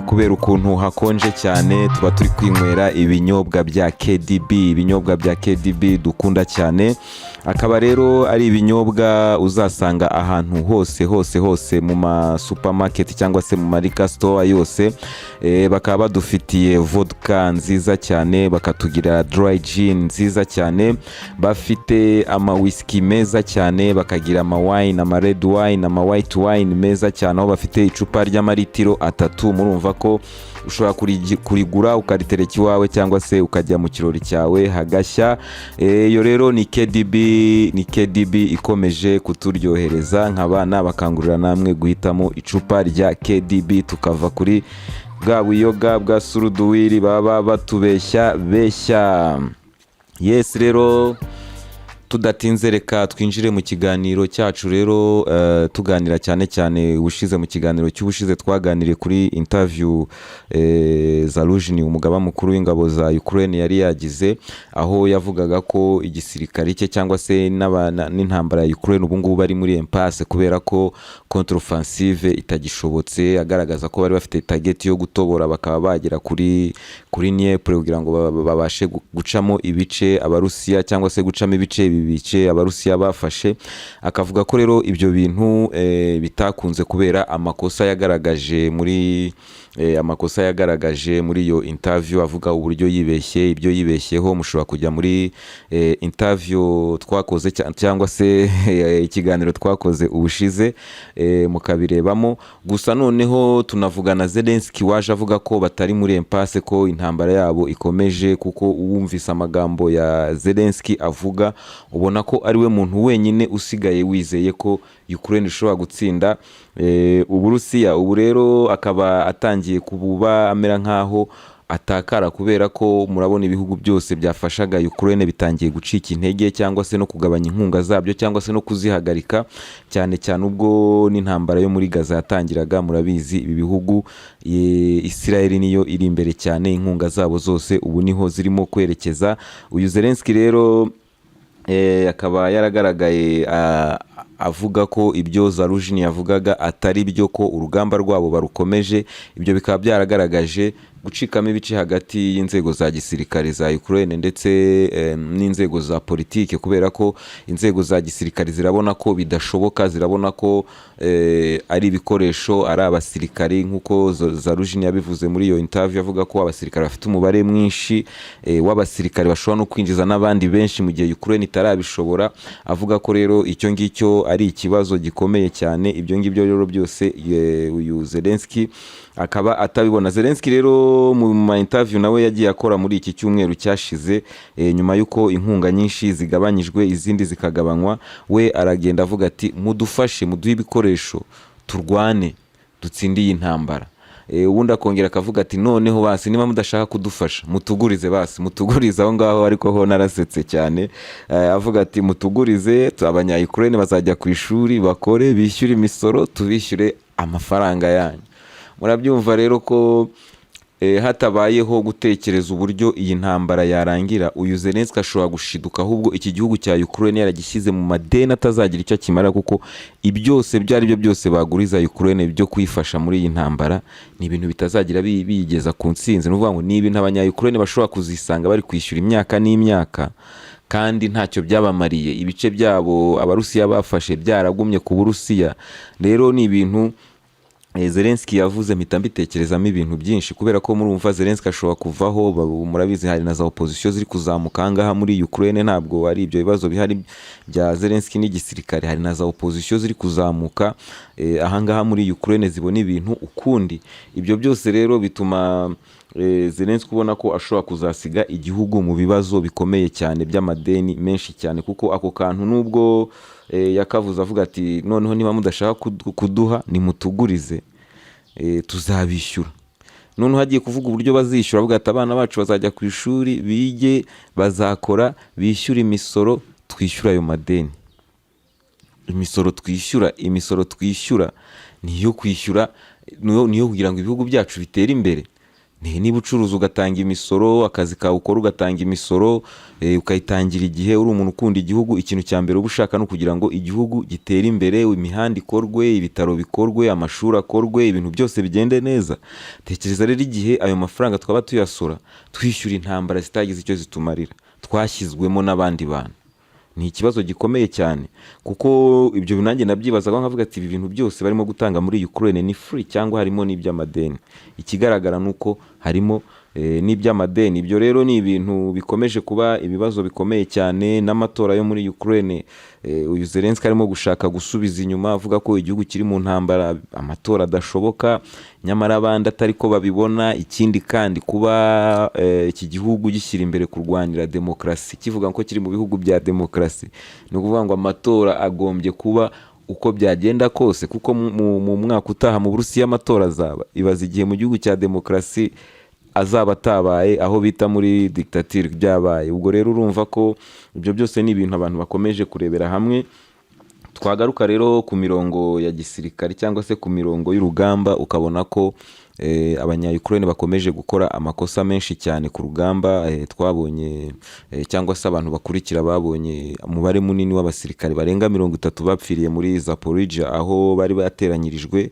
kubera ukuntu hakonje cyane, tuba turi kwinywera ibinyobwa bya KDB. Ibinyobwa bya KDB dukunda cyane, akaba rero ari ibinyobwa uzasanga ahantu hose hose hose, mu ma supermarket cyangwa se mu ma liquor store yose. Bakaba badufitiye vodka nziza cyane, bakatugira dry gin nziza cyane, bafite ama whisky meza cyane, bakagira ama wine, ama red wine, ama white wine meza cyane, aho bafite icupa ry'amaritiro 3. Murumva ko ushobora kurigura ukaritereka iwawe cyangwa se ukajya mu kirori cyawe hagashya. Iyo rero ni KDB, ni KDB ikomeje kuturyohereza. Nkaba nabakangurira namwe guhitamo icupa rya KDB, tukava kuri bwa buyoga bwa suruduwiri baba batubeshya beshya. Yes, rero tudatinze, reka twinjire mu kiganiro cyacu. Rero tuganira cyane cyane ubushize, mu kiganiro cy'ubushize twaganiriye kuri interview Zaluzhny, umugaba mukuru w'ingabo za Ukraine, yari yagize, aho yavugaga ko igisirikare cye cyangwa se n'intambara ya Ukraine ubu ngubu bari muri impasse, kubera ko contre-offensive itagishobotse, agaragaza ko bari bafite target yo gutobora bakaba bagera kuri Dniepr kugira ngo babashe gucamo ibice Abarusiya, cyangwa se gucamo ibice ibi bice Abarusiya bafashe. Akavuga ko rero ibyo bintu bitakunze kubera amakosa yagaragaje muri iyo interview, avuga uburyo yibeshye, ibyo yibeshyeho. Mushobora kujya muri interview twakoze cyangwa se ikiganiro twakoze ubushize, mukabirebamo. Gusa noneho tunavugana Zelensky waje avuga ko batari muri impasse, ko intambara yabo ikomeje, kuko uwumvise amagambo ya Zelensky avuga, ubona ko ari we muntu wenyine usigaye wizeye ko Ukraine ishobora gutsinda Uburusiya. Ubu rero akaba atangiye kuba amera nkaho atakara, kubera ko murabona ibihugu byose byafashaga Ukraine bitangiye gucika intege, cyangwa se no kugabanya inkunga zabyo, cyangwa se no kuzihagarika, cyane cyane ubwo n'intambara yo muri Gaza yatangiraga. Murabizi, ibi bihugu, Israel niyo iri imbere cyane, inkunga zabo zose ubu niho zirimo kwerekeza. Uyu Zelensky rero akaba yaragaragaye avuga ko ibyo Zaluzhny yavugaga atari byo, ko urugamba rwabo barukomeje. Ibyo bikaba byaragaragaje gucikamo ibice hagati y'inzego za gisirikare za Ukraine ndetse n'inzego za politike, kubera ko inzego za gisirikare zirabona ko bidashoboka, zirabona ko ari ibikoresho, ari abasirikari, nk'uko Zaluzhny yabivuze muri iyo interview, avuga ko abasirikare bafite umubare mwinshi w'abasirikare, bashobora no kwinjiza n'abandi benshi mu gihe Ukraine itarabishobora. Avuga ko rero icyo ngicyo ari ikibazo gikomeye cyane. Ibyo ngibyo rero byose uyu Zelensky akaba atabibona. Zelensky rero mu ma interview nawe yagiye akora muri iki cyumweru cyashize, nyuma y'uko inkunga nyinshi zigabanyijwe, izindi zikagabanywa, we aragenda avuga ati: "Mudufashe, muduhe ibikoresho, turwane, dutsinde iyi ntambara." Ubundi akongera akavuga ati: "Noneho basi niba mudashaka kudufasha, mutugurize basi, mutugurize." Aho ngaho ariko ho narasetse cyane. Avuga ati: "Mutugurize, abanya Ukraine bazajya ku ishuri, bakore, bishyure imisoro, tubishyure amafaranga yanyu." Murabyumva rero ko hatabayeho gutekereza uburyo iyi ntambara yarangira, uyu Zelensky ashobora gushiduka ahubwo iki gihugu cya Ukraine yaragishyize mu madeni atazagira icyo akimara, kuko ibyose ibyo ari byo byose baguriza Ukraine byo kuyifasha muri iyi ntambara ni ibintu bitazagira biyigeza ku ntsinzi. Ni ukuvuga ngo ni ibintu abanya Ukraine bashobora kuzisanga bari kwishyura imyaka n'imyaka, kandi ntacyo byabamariye, ibice byabo Abarusiya bafashe byaragumye ku Burusiya. Rero ni ibintu Zelensky yavuze mpita mbitekerezamo ibintu byinshi, kubera ko murumva Zelensky ashobora kuvaho. Murabizi hari na za opposition ziri kuzamuka ahangaha muri Ukraine. Ntabwo ari ibyo bibazo bihari bya Zelensky n'igisirikare, hari na za opposition ziri kuzamuka ahangaha muri Ukraine zibona ibintu ukundi. Ibyo byose rero bituma Zelensky ubona ko ashobora kuzasiga igihugu mu bibazo bikomeye cyane by'amadeni menshi cyane, kuko ako kantu nubwo yakavuze avuga ati: "Noneho niba mudashaka kuduha, nimutugurize, tuzabishyura." Noneho hagiye kuvuga uburyo bazishyura, avuga ati: "Abana bacu bazajya ku ishuri, bige, bazakora, bishyure imisoro, twishyure ayo madeni." Imisoro twishyura, imisoro twishyura Niyo kwishyura, niyo kugira ngo ibihugu byacu bitere imbere. Niba ucuruza ugatanga imisoro, akazi kawe ukora ugatanga imisoro, ukayitangira igihe, uri umuntu ukunda igihugu, ikintu cya mbere uba ushaka ni ukugira ngo igihugu gitere imbere, imihanda ikorwe, ibitaro bikorwe, amashuri akorwe, ibintu byose bigende neza. Tekereza rero igihe ayo mafaranga twaba tuyasora twishyura intambara zitagize icyo zitumarira, twashyizwemo n'abandi bantu. Ni ikibazo gikomeye cyane, kuko ibyo nanjye nabyibazaga nkavuga ati: "Ibi bintu byose barimo gutanga muri Ukraine ni free cyangwa harimo n'iby'amadeni?" Ikigaragara ni uko harimo n'iby'amadeni. Ibyo rero ni ibintu bikomeje kuba ibibazo bikomeye cyane. N'amatora yo muri Ukraine, uyu Zelensky arimo gushaka gusubiza inyuma, avuga ko igihugu kiri mu ntambara, amatora adashoboka, nyamara abandi atari ko babibona. Ikindi kandi, kuba iki gihugu gishyira imbere kurwanira demokarasi, kivuga ko kiri mu bihugu bya demokarasi, ni ukuvuga ngo amatora agombye kuba uko byagenda kose, kuko mu mwaka utaha mu Burusiya amatora azaba. Ibaza igihe mu gihugu cya demokarasi azaba atabaye, aho bita muri dictature byabaye. Ubwo rero urumva ko ibyo byose ni ibintu abantu bakomeje kurebera hamwe. Twagaruka rero ku mirongo ya gisirikare cyangwa se ku mirongo y'urugamba, ukabona ko abanya-Ukraine bakomeje gukora amakosa menshi cyane ku rugamba. Twabonye, cyangwa se abantu bakurikira babonye umubare munini w'abasirikare barenga 30 bapfiriye muri Zaporizhia, aho bari bateranyirijwe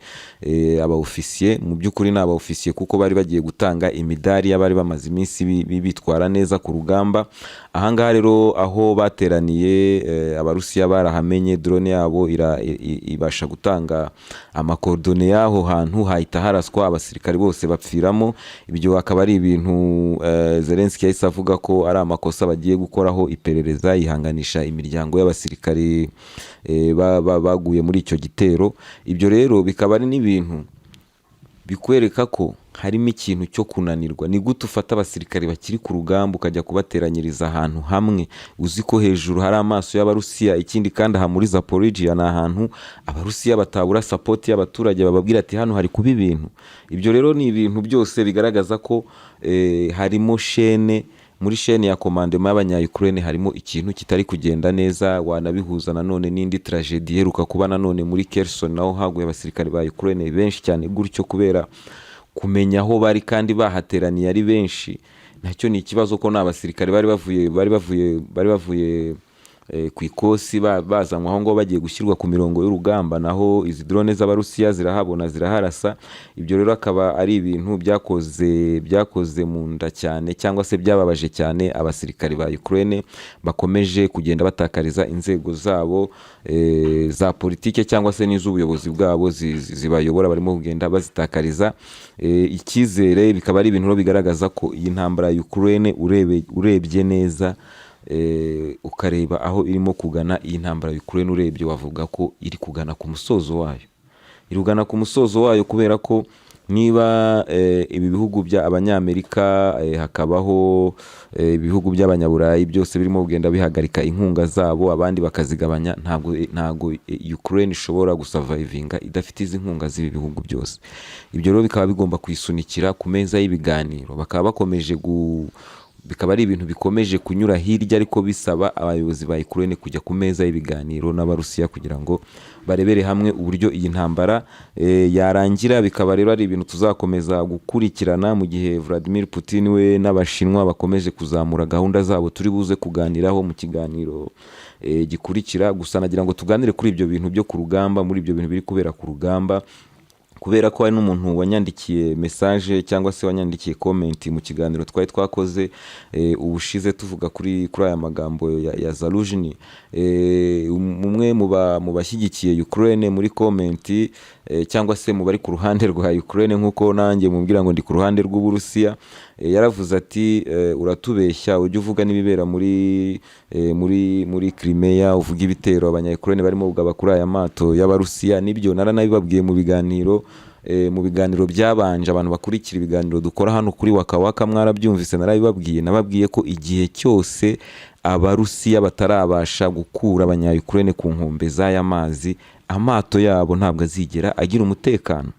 aba ofisiye. Mu by'ukuri ni aba ofisiye, kuko bari bagiye gutanga imidari y'abari bamaze iminsi bitwara neza ku rugamba. Ahangaha rero aho bateraniye, Abarusiya barahamenye, drone yabo ibasha gutanga ama coordonnées y'aho hantu, hahita haraswa, abasirikare bose bapfiramo. Ibyo akaba ari ibintu Zelensky yahise avuga ko ari amakosa bagiye gukoraho iperereza, yihanganisha imiryango y'abasirikare baguye muri icyo gitero. Ibyo rero bikaba ari n'ibintu bikwereka ko harimo ikintu cyo kunanirwa. Ni gute ufata abasirikare bakiri ku rugamba ukajya kubateranyiriza ahantu hamwe, uzi ko hejuru hari amaso y'Abarusiya? Ikindi kandi, aha muri Zaporizhia ni ahantu Abarusiya batabura support y'abaturage bababwira ati: "Hano hari kuba ibintu." Ibyo rero ni ibintu byose bigaragaza ko harimo chaîne, muri chaîne ya commandement y'abanya-Ukraine harimo ikintu kitari kugenda neza. Wanabihuza nanone n'indi tragédie iheruka kuba nanone muri Kherson, naho haguye abasirikare ba Ukraine benshi cyane gutyo, kubera kumenya aho bari kandi bahateraniye ari benshi. Nacyo ni ikibazo, ko ni abasirikare bari bavuye ku ikosi, bazanywe aho ngaho bagiye gushyirwa ku mirongo y'urugamba, naho izi drone z'Abarusiya zirahabona, ziraharasa. Ibyo rero akaba ari ibintu byakoze mu nda cyane, cyangwa se byababaje cyane abasirikare ba Ukraine, bakomeje kugenda batakariza inzego zabo za politike cyangwa se n'iz'ubuyobozi bwabo zibayobora, barimo kugenda bazitakariza icyizere. Bikaba ari ibintu rero bigaragaza ko iyi ntambara ya Ukraine, urebye neza, ukareba aho irimo kugana, iyi ntambara ya Ukraine urebye wavuga ko iri kugana ku musozo wayo. Iri kugana ku musozo wayo kubera ko niba ibi bihugu bya Abanyamerika, hakabaho ibihugu by'Abanyaburayi byose birimo kugenda bihagarika inkunga zabo, abandi bakazigabanya, ntabwo Ukraine ishobora gusurvivinga idafite izi nkunga z'ibi bihugu byose. Ibyo rero bikaba bigomba kuyisunikira ku meza y'ibiganiro, bakaba bakomeje gu bikaba ari ibintu bikomeje kunyura hirya, ariko bisaba abayobozi ba Ukraine kujya ku meza y'ibiganiro n'Abarusiya kugira ngo barebere hamwe uburyo iyi ntambara yarangira. Bikaba rero ari ibintu tuzakomeza gukurikirana, mu gihe Vladimir Putin we n'Abashinwa bakomeje kuzamura gahunda zabo, turi buze kuganiraho mu kiganiro gikurikira. Gusa nagira ngo tuganire kuri ibyo bintu byo ku rugamba, muri ibyo bintu biri kubera ku rugamba, kubera ko hari n'umuntu wanyandikiye message cyangwa se wanyandikiye comment mu kiganiro twari twakoze ubushize, tuvuga kuri aya magambo ya Zaluzhny. Umwe mu bashyigikiye Ukraine muri comment, cyangwa se mu bari ku ruhande rwa Ukraine, nk'uko nanjye mubwira ngo ndi ku ruhande rw'Uburusiya, yaravuze ati: "Uratubeshya, ujye uvuga n'ibibera muri Crimea, uvuga ibitero abanya-Ukraine barimo kugaba kuri aya mato y'Abarusiya." Nibyo, naranabibabwiye mu biganiro byabanje. Abantu bakurikira ibiganiro dukora hano kuri Waka Waka mwarabyumvise, narabibabwiye. Nababwiye ko igihe cyose Abarusiya batarabasha gukura abanya-Ukraine ku nkombe z'aya mazi, amato yabo ntabwo azigera agira umutekano.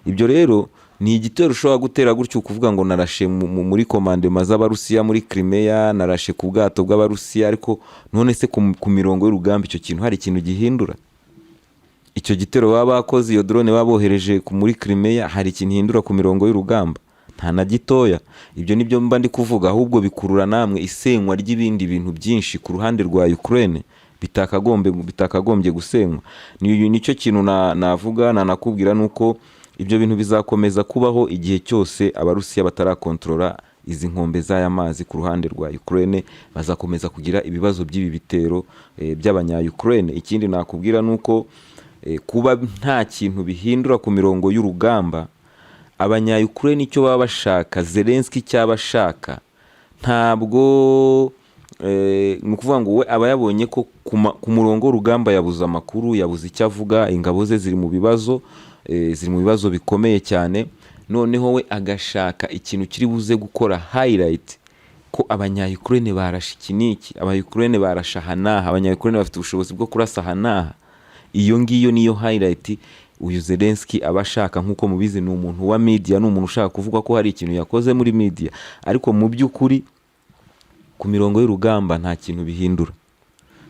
Ibyo rero ni igitero ushobora gutera gutyo, ukuvuga ngo narashe muri commandement z'Abarusiya muri Crimea, narashe ku bwato bw'Abarusiya, ariko none se ku mirongo y'urugamba icyo kintu hari ikintu gihindura? Icyo gitero baba bakoze, iyo drone baba bohereje muri Crimea, hari ikintu ihindura ku mirongo y'urugamba? Nta na gitoya. Ibyo nibyo mba ndi kuvuga. Ahubwo bikurura namwe isenywa ry'ibindi bintu byinshi ku ruhande rwa Ukraine bitakagombye gusenywa. Nicyo kintu navuga nanakubwira, nuko ibyo bintu bizakomeza kubaho igihe cyose Abarusiya batarakontorora izi nkombe z'aya mazi ku ruhande rwa Ukraine. Bazakomeza kugira ibibazo by'ibi bitero by'abanya Ukraine. Ikindi nakubwira nuko kuba nta kintu bihindura ku mirongo y'urugamba, abanya Ukraine icyo baba bashaka, Zelensky icyo aba ashaka, ntabwo ni ukuvuga ngo we aba yabonye ko ku murongo w'urugamba yabuze amakuru, yabuze icyo avuga, ingabo ze ziri mu bibazo, ziri mu bibazo bikomeye cyane. Noneho we agashaka ikintu kiri buze gukora highlight ko abanya Ukraine barashe iki n'iki, aba Ukraine barashe aha n'aha, abanya Ukraine bafite ubushobozi bwo kurasa aha n'aha. Iyo ngiyo niyo highlight uyu Zelensky aba ashaka. Nk'uko mubizi, ni umuntu wa media, ni umuntu ushaka kuvuga ko hari ikintu yakoze muri media, ariko mu by'ukuri ku mirongo y'urugamba nta kintu bihindura.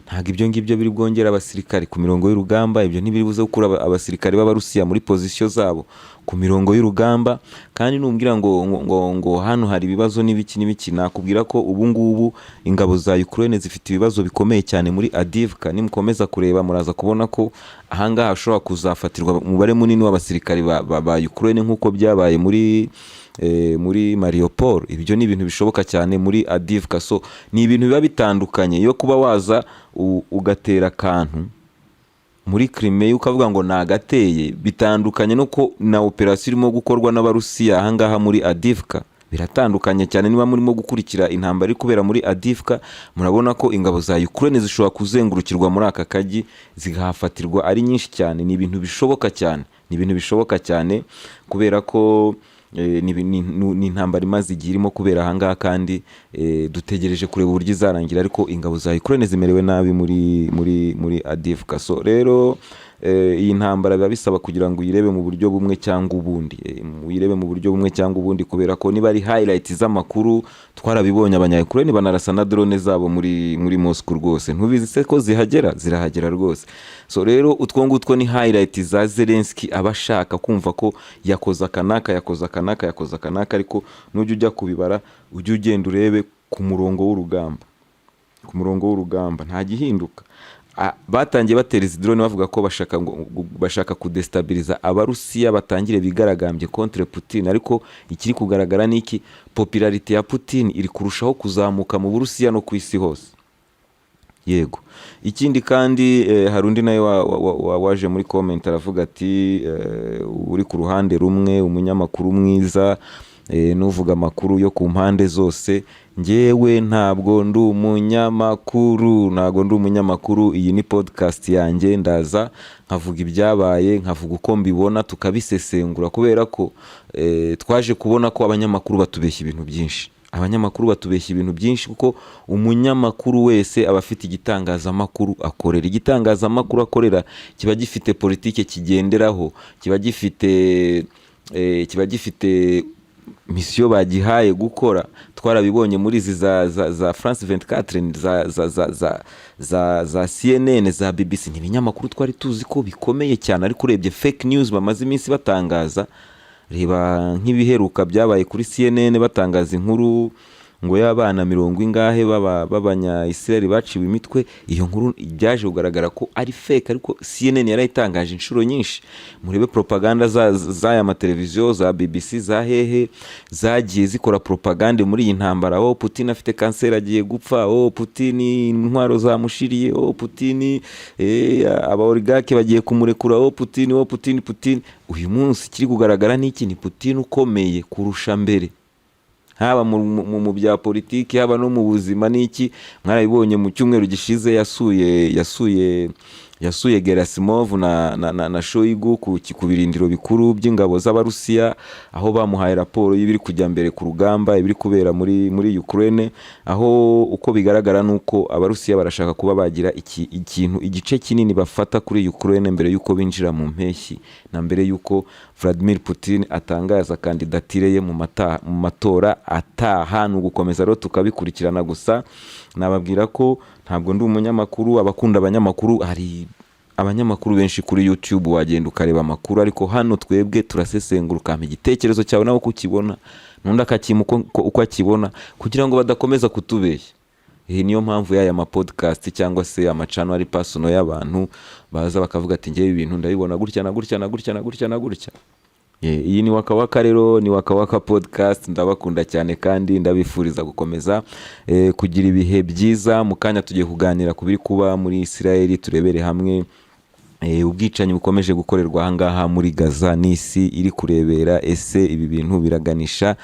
Ntabwo ibyo ngibyo biri bwongere abasirikari ku mirongo y'urugamba. Ibyo ntibiri buze gukura abasirikari b'Abarusiya muri position zabo ku mirongo y'urugamba. Kandi numbwira ngo hano hari ibibazo n'ibiki n'ibiki, nakubwira ko ubu ngubu ingabo za Ukraine zifite ibibazo bikomeye cyane muri Avdiivka. Nimukomeza kureba, muraza kubona ko ahangaha hashobora kuzafatirwa umubare munini w'abasirikari ba Ukraine, nk'uko byabaye muri Mariupol. Ibyo ni ibintu bishoboka cyane muri Avdiivka. So ni ibintu biba bitandukanye yo kuba waza ugatera akantu muri Crimea ukavuga ngo nagateye, bitandukanye no ko na operasiyo irimo gukorwa n'Abarusiya ahangaha muri Avdiivka. Biratandukanye cyane. Niba murimo gukurikira intambara iri kubera muri Avdiivka, murabona ko ingabo za Ukraine zishobora kuzengurukirwa muri aka kagi, zigahafatirwa ari nyinshi cyane. Ni ibintu bishoboka cyane, ni ibintu bishoboka cyane, kubera ko ni intambara imaze igihe irimo kubera ahangaha, kandi dutegereje kureba uburyo izarangira, ariko ingabo za Ukraine zimerewe nabi muri Avdiivka. So rero iyi ntambara biba bisaba kugira ngo uyirebe mu buryo bumwe cyangwa ubundi, uyirebe mu buryo bumwe cyangwa ubundi, kubera ko niba ari highlight z'amakuru, twarabibonye, abanya Ukraine banarasa na drone zabo muri Moscow rwose. Ntubizi se ko zihagera? Zirahagera rwose. So rero utwo ngutwo ni highlight za Zelensky, aba ashaka kumva ko yakoze akanaka, yakoze akanaka, yakoze akanaka, ariko nujya ujya kubibara, ujye ugenda urebe ku murongo w'urugamba. Ku murongo w'urugamba nta gihinduka. Batangiye batera izi drone bavuga ko bashaka kudestabiliza Abarusiya, batangire bigaragambye contre Putin. Ariko ikiri kugaragara ni iki? Popularité ya Putin iri kurushaho kuzamuka mu Burusiya no ku isi hose. Yego, ikindi kandi, hari undi nawe waje muri comment aravuga ati uri ku ruhande rumwe, umunyamakuru mwiza n'uvuga amakuru yo ku mpande zose. Njyewe ntabwo ndi umunyamakuru, ntabwo ndi umunyamakuru. Iyi ni podcast yanjye, ndaza nkavuga ibyabaye, nkavuga uko mbibona, tukabisesengura, kubera ko twaje kubona ko abanyamakuru batubeshya ibintu byinshi. Abanyamakuru batubeshya ibintu byinshi, kuko umunyamakuru wese aba afite igitangazamakuru akorera. Igitangazamakuru akorera kiba gifite politike kigenderaho, kiba gifite mission bagihaye gukora. Twarabibonye muri izi za France 24, za CNN, za BBC. Ni ibinyamakuru twari tuzi ko bikomeye cyane, ariko urebye fake news bamaze iminsi batangaza, reba nk'ibiheruka byabaye kuri CNN, batangaza inkuru ngo y'abana mirongo ingahe b'abanya Israel baciwe imitwe. Iyo nkuru byaje kugaragara ko ari fake, ariko CNN yarayitangaje inshuro nyinshi. Murebe propaganda z'aya mateleviziyo, za BBC, za hehe, zagiye zikora propaganda muri iyi ntambara: "Oh, Putin afite kanseri, agiye gupfa. Oh, Putin intwaro zamushiriye. Oh, Putin, aba oligarque bagiye kumurekura. Oh, Putin, oh, Putin, Putin." Uyu munsi kiri kugaragara ni iki? Ni Putin ukomeye kurusha mbere, haba mu bya politiki, haba no mu buzima. N'iki, mwarabibonye mu cyumweru gishize yasuye Gerasimov na Shoigu ku birindiro bikuru by'ingabo z'Abarusiya, aho bamuhaye raporo y'ibiri kujya mbere ku rugamba, ibiri kubera muri Ukraine, aho uko bigaragara nuko Abarusiya barashaka kuba bagira ikintu, igice kinini bafata kuri Ukraine mbere y'uko binjira mu mpeshyi, na mbere y'uko Vladimir Putin atangaza kandidatire ye mu matora ataha. Ni ugukomeza rero tukabikurikirana. Gusa nababwira ko ntabwo ndi umunyamakuru. Abakunda abanyamakuru, hari Abanyamakuru benshi kuri YouTube wagenda ukareba amakuru, ariko hano twebwe turasesengura, ukampa igitekerezo cyawe nawe uko ukibona, n'undi akakima uko akibona, kugira ngo badakomeza kutubeshya. Iyi niyo mpamvu y'aya ma podcast cyangwa se ama channel ari personal y'abantu, baza bakavuga ati: "Ngewe ibintu ndabibona gutya na gutya na gutya na gutya na gutya." Iyi ni Waka Waka rero, ni Waka Waka Podcast. Ndabakunda cyane kandi ndabifuriza gukomeza kugira ibihe byiza. Mu kanya tugiye kuganira ku biri kuba muri Israel, turebere hamwe ubwicanyi bukomeje gukorerwa ahangaha muri Gaza n'isi iri kurebera. Ese ibi bintu biraganisha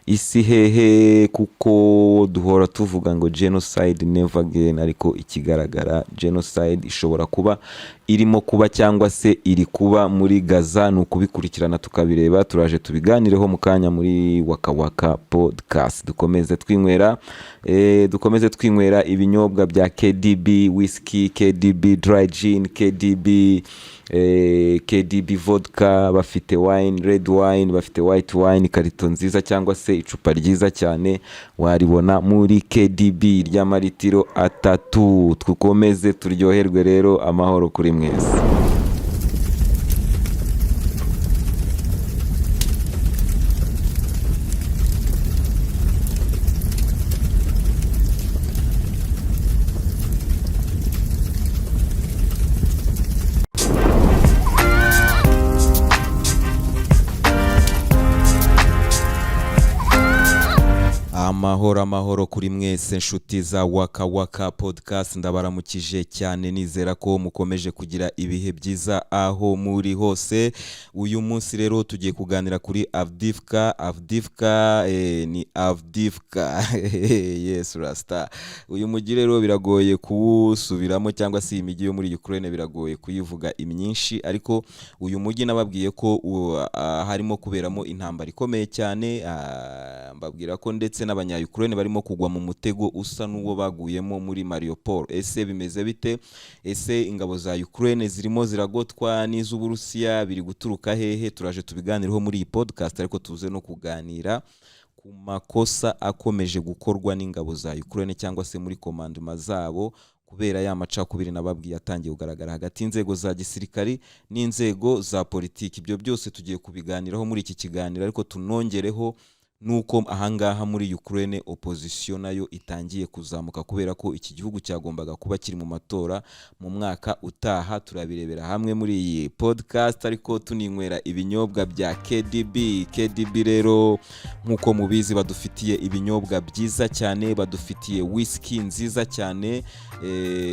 isi hehe? Kuko duhora tuvuga ngo "genocide never again", ariko ikigaragara genocide ishobora kuba irimo kuba cyangwa se iri kuba muri Gaza. Ni ukubikurikirana tukabireba. Turaje tubiganireho mu kanya muri Waka Waka Podcast. Dukomeze twinywera ibinyobwa bya KDB whisky, KDB dry gin, KDB vodka. Bafite wine, red wine, bafite white wine. Ikarito nziza cyangwa se icupa ryiza cyane waribona muri KDB ry'amaritiro 3. Dukomeze turyoherwe rero. Amahoro kuri mwese. Amahoro, amahoro kuri mwese, nshuti za Waka Waka Podcast. Ndabaramukije cyane, nizera ko mukomeje kugira ibihe byiza aho muri hose. Uyu munsi rero tugiye kuganira kuri Avdivka. Avdivka, ni Avdivka, yes rasta. Uyu mujyi rero biragoye kuwusubiramo, cyangwa se iyi mijyi yo muri Ukraine biragoye kuyivuga imyinshi, ariko uyu mujyi nababwiye ko harimo kuberamo intambara ikomeye cyane. Mbabwira ko ndetse n'abanya-Ukraine barimo kugwa mu mutego usa n'uwo baguyemo muri Mariupol. Ese bimeze bite? Ese ingabo za Ukraine zirimo ziragotwa n'iz'Uburusiya? Biri guturuka hehe? Turaje tubiganireho muri iyi podcast, ariko tuze no kuganira ku makosa akomeje gukorwa n'ingabo za Ukraine cyangwa se muri commandement zabo, kubera ya macakubiri nababwiye atangiye kugaragara hagati y'inzego za gisirikari n'inzego za politiki. Ibyo byose tugiye kubiganiraho muri iki kiganiro, ariko tunongereho nuko ahangaha muri Ukraine opposition nayo itangiye kuzamuka, kubera ko iki gihugu cyagombaga kuba kiri mu matora mu mwaka utaha. Turabirebera hamwe muri iyi podcast, ariko tuninywera ibinyobwa bya KDB. KDB rero, nk'uko mubizi, badufitiye ibinyobwa byiza cyane, badufitiye whisky nziza cyane,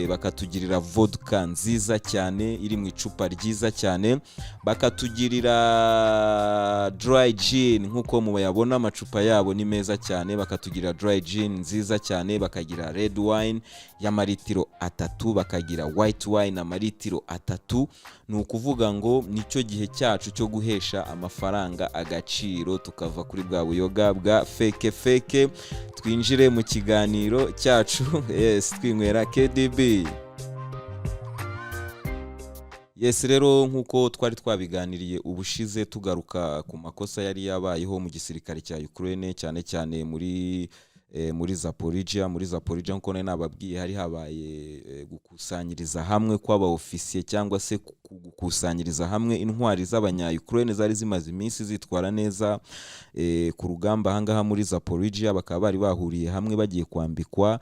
bakatugirira vodka nziza cyane iri mu icupa ryiza cyane, bakatugirira dry gin. Nk'uko muyabona, amacupa yabo ni meza cyane. Bakatugira dry gin nziza cyane, bakagira red wine y'amaritiro 3, bakagira white wine amaritiro 3. Ni ukuvuga ngo nicyo gihe cyacu cyo guhesha amafaranga agaciro, tukava kuri bwa buyoga bwa fake fake. Twinjire mu kiganiro cyacu, yes, twinywera KDB. Yes, rero nk'uko twari twabiganiriye ubushize, tugaruka ku makosa yari yabayeho mu gisirikare cya Ukraine, cyane cyane muri Zaporizhia. Muri Zaporizhia, nk'uko nari nababwiye, hari habaye gukusanyiriza hamwe kw'aba ofisiye, cyangwa se gukusanyiriza hamwe intwari z'abanya Ukraine zari zimaze iminsi zitwara neza ku rugamba ahangaha muri Zaporizhia. Bakaba bari bahuriye hamwe bagiye kwambikwa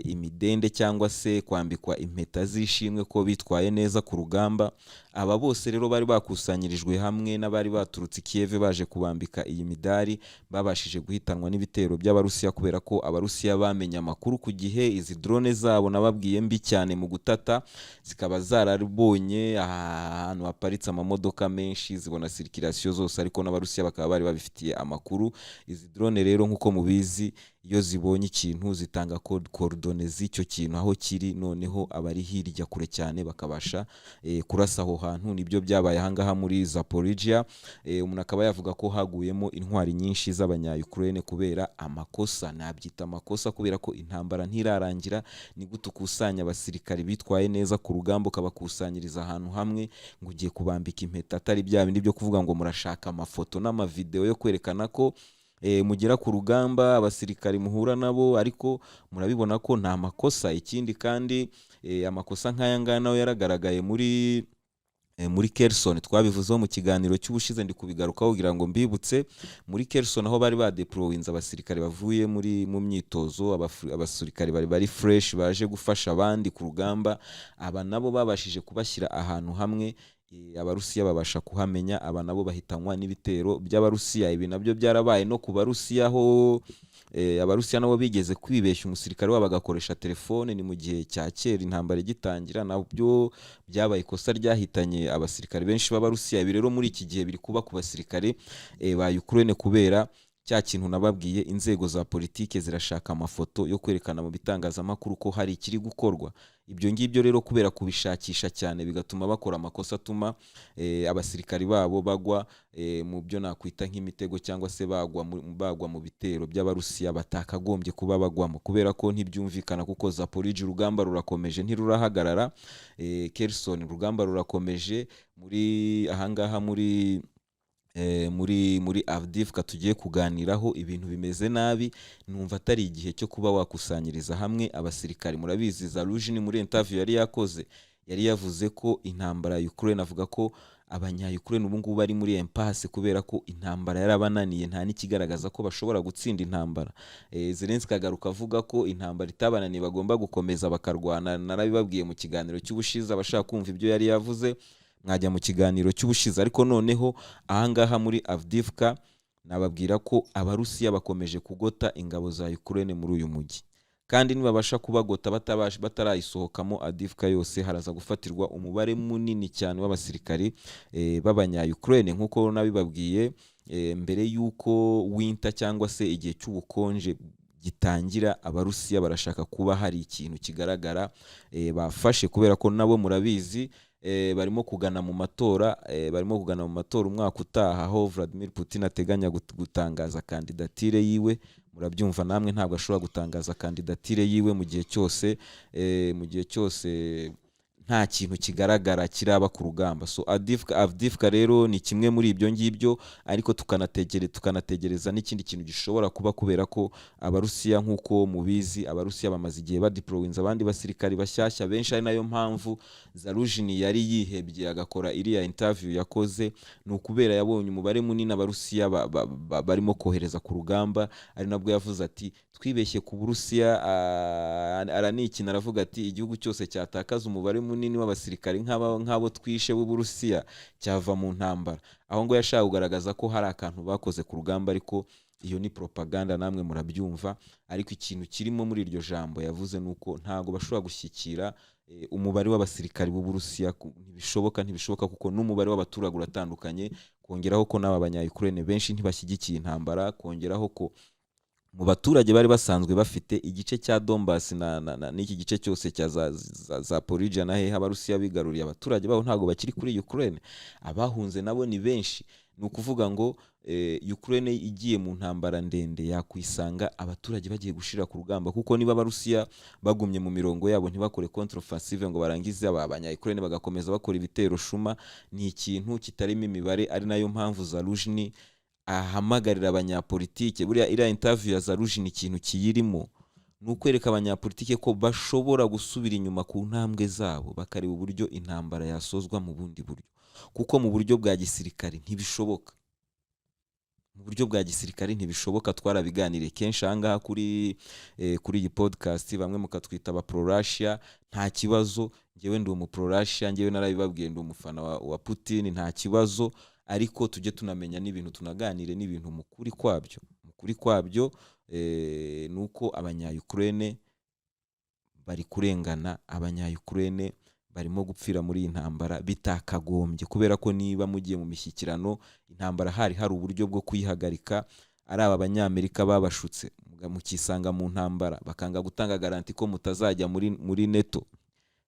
imidende cyangwa se kwambikwa impeta z'ishimwe ko bitwaye neza ku rugamba. Aba bose rero bari bakusanyirijwe hamwe n'abari baturutse i Kiev baje kubambika iyi midari, babashije guhitanwa n'ibitero by'Abarusiya, kubera ko Abarusiya bamenye amakuru ku gihe. Izi drone zabo nababwiye mbi cyane mu gutata, zikaba zarabonye ahantu haparitse amamodoka menshi, zibona circulation zose, ariko n'Abarusiya bakaba bari babifitiye amakuru. Izi drone rero, nk'uko mubizi, iyo zibonye ikintu zitanga coordonnées z'icyo kintu aho kiri, noneho abari hirya kure cyane bakabasha kurasa aho hantu. Nibyo byabaye ahangaha muri Zaporizhia. Umuntu akaba yavuga ko haguyemo intwari nyinshi z'abanya Ukraine kubera amakosa, nabyita amakosa, kubera ko intambara ntirarangira. Ni gute ukusanya abasirikari bitwaye neza ku rugamba, ukabakusanyiriza ahantu hamwe ngo ugiye kubambika impeta, atari bya bindi byo kuvuga ngo murashaka amafoto n'amavideo yo kwerekana ko mugera ku rugamba, abasirikari muhura nabo, ariko murabibona ko nta makosa. Ikindi kandi, amakosa nk'aya ngaya nayo yaragaragaye muri Kherson. Twabivuzeho mu kiganiro cy'ubushize, ndi kubigarukaho kugira ngo mbibutse. Muri Kherson, aho bari badeployinze abasirikare bavuye mu myitozo, abasirikare bari fresh baje gufasha abandi ku rugamba, aba nabo babashije kubashyira ahantu hamwe, Abarusiya babasha kuhamenya, aba nabo bahitanwa n'ibitero by'Abarusiya. Ibi nabyo byarabaye no ku Barusiya, aho Abarusiya nabo bigeze kwibeshya, umusirikare wabo agakoresha telefone. Ni mu gihe cya kera, intambara igitangira, nabyo byabaye ikosa ryahitanye abasirikare benshi b'Abarusiya. Ibi rero muri iki gihe biri kuba ku basirikare ba Ukraine, kubera cya kintu nababwiye: inzego za politike zirashaka amafoto yo kwerekana mu bitangazamakuru ko hari ikiri gukorwa. Ibyo ngibyo rero, kubera kubishakisha cyane, bigatuma bakora amakosa atuma abasirikari babo bagwa mu byo nakwita nk'imitego, cyangwa se bagwa mu bitero by'Abarusiya batakagombye kuba bagwamo, kubera ko ntibyumvikana, kuko Zaporizhzhia urugamba rurakomeje, ntirurahagarara. Kherson urugamba rurakomeje. Muri ahangaha muri Avdiivka tugiye kuganiraho, ibintu bimeze nabi. Numva atari igihe cyo kuba wakusanyiriza hamwe abasirikari. Murabizi, Zaluzhny muri interview yari yakoze yari yavuze ko intambara ya Ukraine, avuga ko abanya Ukraine ubu ngubu bari muri impasse, kubera ko intambara yarabananiye, nta n'ikigaragaza ko bashobora gutsinda intambara. Zelensky agaruka avuga ko intambara itabananiye, bagomba gukomeza bakarwana. Narabibabwiye mu kiganiro cy'ubushize, abashaka kumva ibyo yari yavuze mwajya mu kiganiro cy'ubushize. Ariko noneho ahangaha muri Avdiivka, nababwira ko Abarusiya bakomeje kugota ingabo za Ukraine muri uyu mujyi, kandi nibabasha kubagota batarayisohokamo Avdiivka yose, haraza gufatirwa umubare munini cyane w'abasirikari b'abanya Ukraine. Nk'uko nabibabwiye, mbere y'uko winter cyangwa se igihe cy'ubukonje gitangira, Abarusiya barashaka kuba hari ikintu kigaragara bafashe, kubera ko nabo murabizi, barimo kugana mu matora umwaka utaha, aho Vladimir Putin ateganya gutangaza kandidatire yiwe. Murabyumva namwe, ntabwo ashobora gutangaza kandidatire yiwe mu gihe cyose nta kintu kigaragara kiraba ku rugamba. So Avdiivka rero ni kimwe muri ibyo ngibyo, ariko tukanategereza n'ikindi kintu gishobora kuba, kubera ko Abarusiya, nk'uko mubizi, Abarusiya bamaze igihe badeployinze abandi basirikari bashyashya benshi, ari nayo mpamvu Zaluzhny yari yihebye agakora iriya interview yakoze. Ni ukubera yabonye umubare munini Abarusiya barimo kohereza ku rugamba, ari nabwo yavuze ati: "Twibeshye ku Burusiya." Aranikina, aravuga ati: "Igihugu cyose cyatakaza umubare munini w'abasirikari nk'abo twishe b'Uburusiya cyava mu ntambara." Aho ngo yashaka kugaragaza ko hari akantu bakoze ku rugamba, ariko iyo ni propaganda, namwe murabyumva. Ariko ikintu kirimo muri iryo jambo yavuze ni uko ntabwo bashobora gushyikira umubare w'abasirikari b'Uburusiya. Ntibishoboka, ntibishoboka, kuko n'umubare w'abaturage uratandukanye, kongeraho ko n'aba banya-Ukraine benshi ntibashyigikiye intambara, kongeraho ko mu baturage bari basanzwe bafite igice cya Donbass na n'iki gice cyose cya za Zaporizhia na hehe Abarusiya bigaruriye, abaturage babo ntabwo bakiri kuri Ukraine, abahunze nabo ni benshi. Ni ukuvuga ngo Ukraine igiye mu ntambara ndende yakwisanga abaturage bagiye gushira ku rugamba, kuko niba Abarusiya bagumye mu mirongo yabo ntibakore contre-offensive ngo barangize, aba abanya Ukraine bagakomeza bakora ibitero shuma, ni ikintu kitarimo imibare. Ari nayo mpamvu Zaluzhny ahamagarira abanyapolitike. Buriya iriya interview ya Zaluzhny, ikintu kiyirimo ni ukwereka abanyapolitike ko bashobora gusubira inyuma ku ntambwe zabo, bakareba uburyo intambara yasozwa mu bundi buryo, kuko mu buryo bwa gisirikare ntibishoboka, mu buryo bwa gisirikare ntibishoboka. Twarabiganiriye kenshi ahangaha kuri iyi podcast, bamwe mukatwita aba pro Russia. Nta kibazo, njyewe ndi umu pro Russia, njyewe narabibabwiye, ndi umufana wa Putin, nta kibazo. Ariko tujye tunamenya n'ibintu, tunaganire n'ibintu mu kuri kwabyo. Mu kuri kwabyo ni uko abanya Ukraine bari kurengana, abanya Ukraine barimo gupfira muri iyi ntambara bitakagombye, kubera ko niba mugiye mu mishyikirano, intambara hari uburyo bwo kuyihagarika. Ari aba Banyamerika babashutse mukisanga mu ntambara, bakanga gutanga garantie ko mutazajya muri NATO,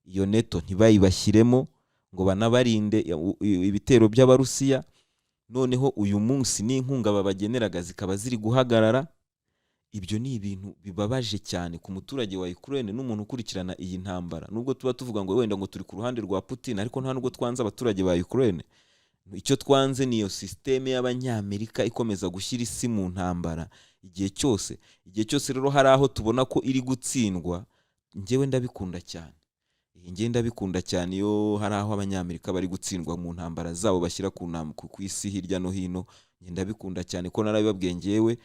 iyo NATO ntibayibashyiremo ngo banabarinde ibitero by'Abarusiya. Noneho uyu munsi n'inkunga babageneraga zikaba ziri guhagarara. Ibyo ni ibintu bibabaje cyane ku muturage wa Ukraine n'umuntu ukurikirana iyi ntambara. Nubwo tuba tuvuga ngo wenda ngo turi ku ruhande rwa Putin, ariko nta nubwo twanze abaturage ba Ukraine. Icyo twanze ni iyo système y'Abanyamerika ikomeza gushyira isi mu ntambara igihe cyose. Igihe cyose rero hari aho tubona ko iri gutsindwa, njyewe ndabikunda cyane. Njyewe ndabikunda cyane iyo hari aho Abanyamerika bari gutsindwa mu ntambara zabo bashyira ku isi hirya no hino. Njye ndabikunda cyane ko narabibabwiye, njyewe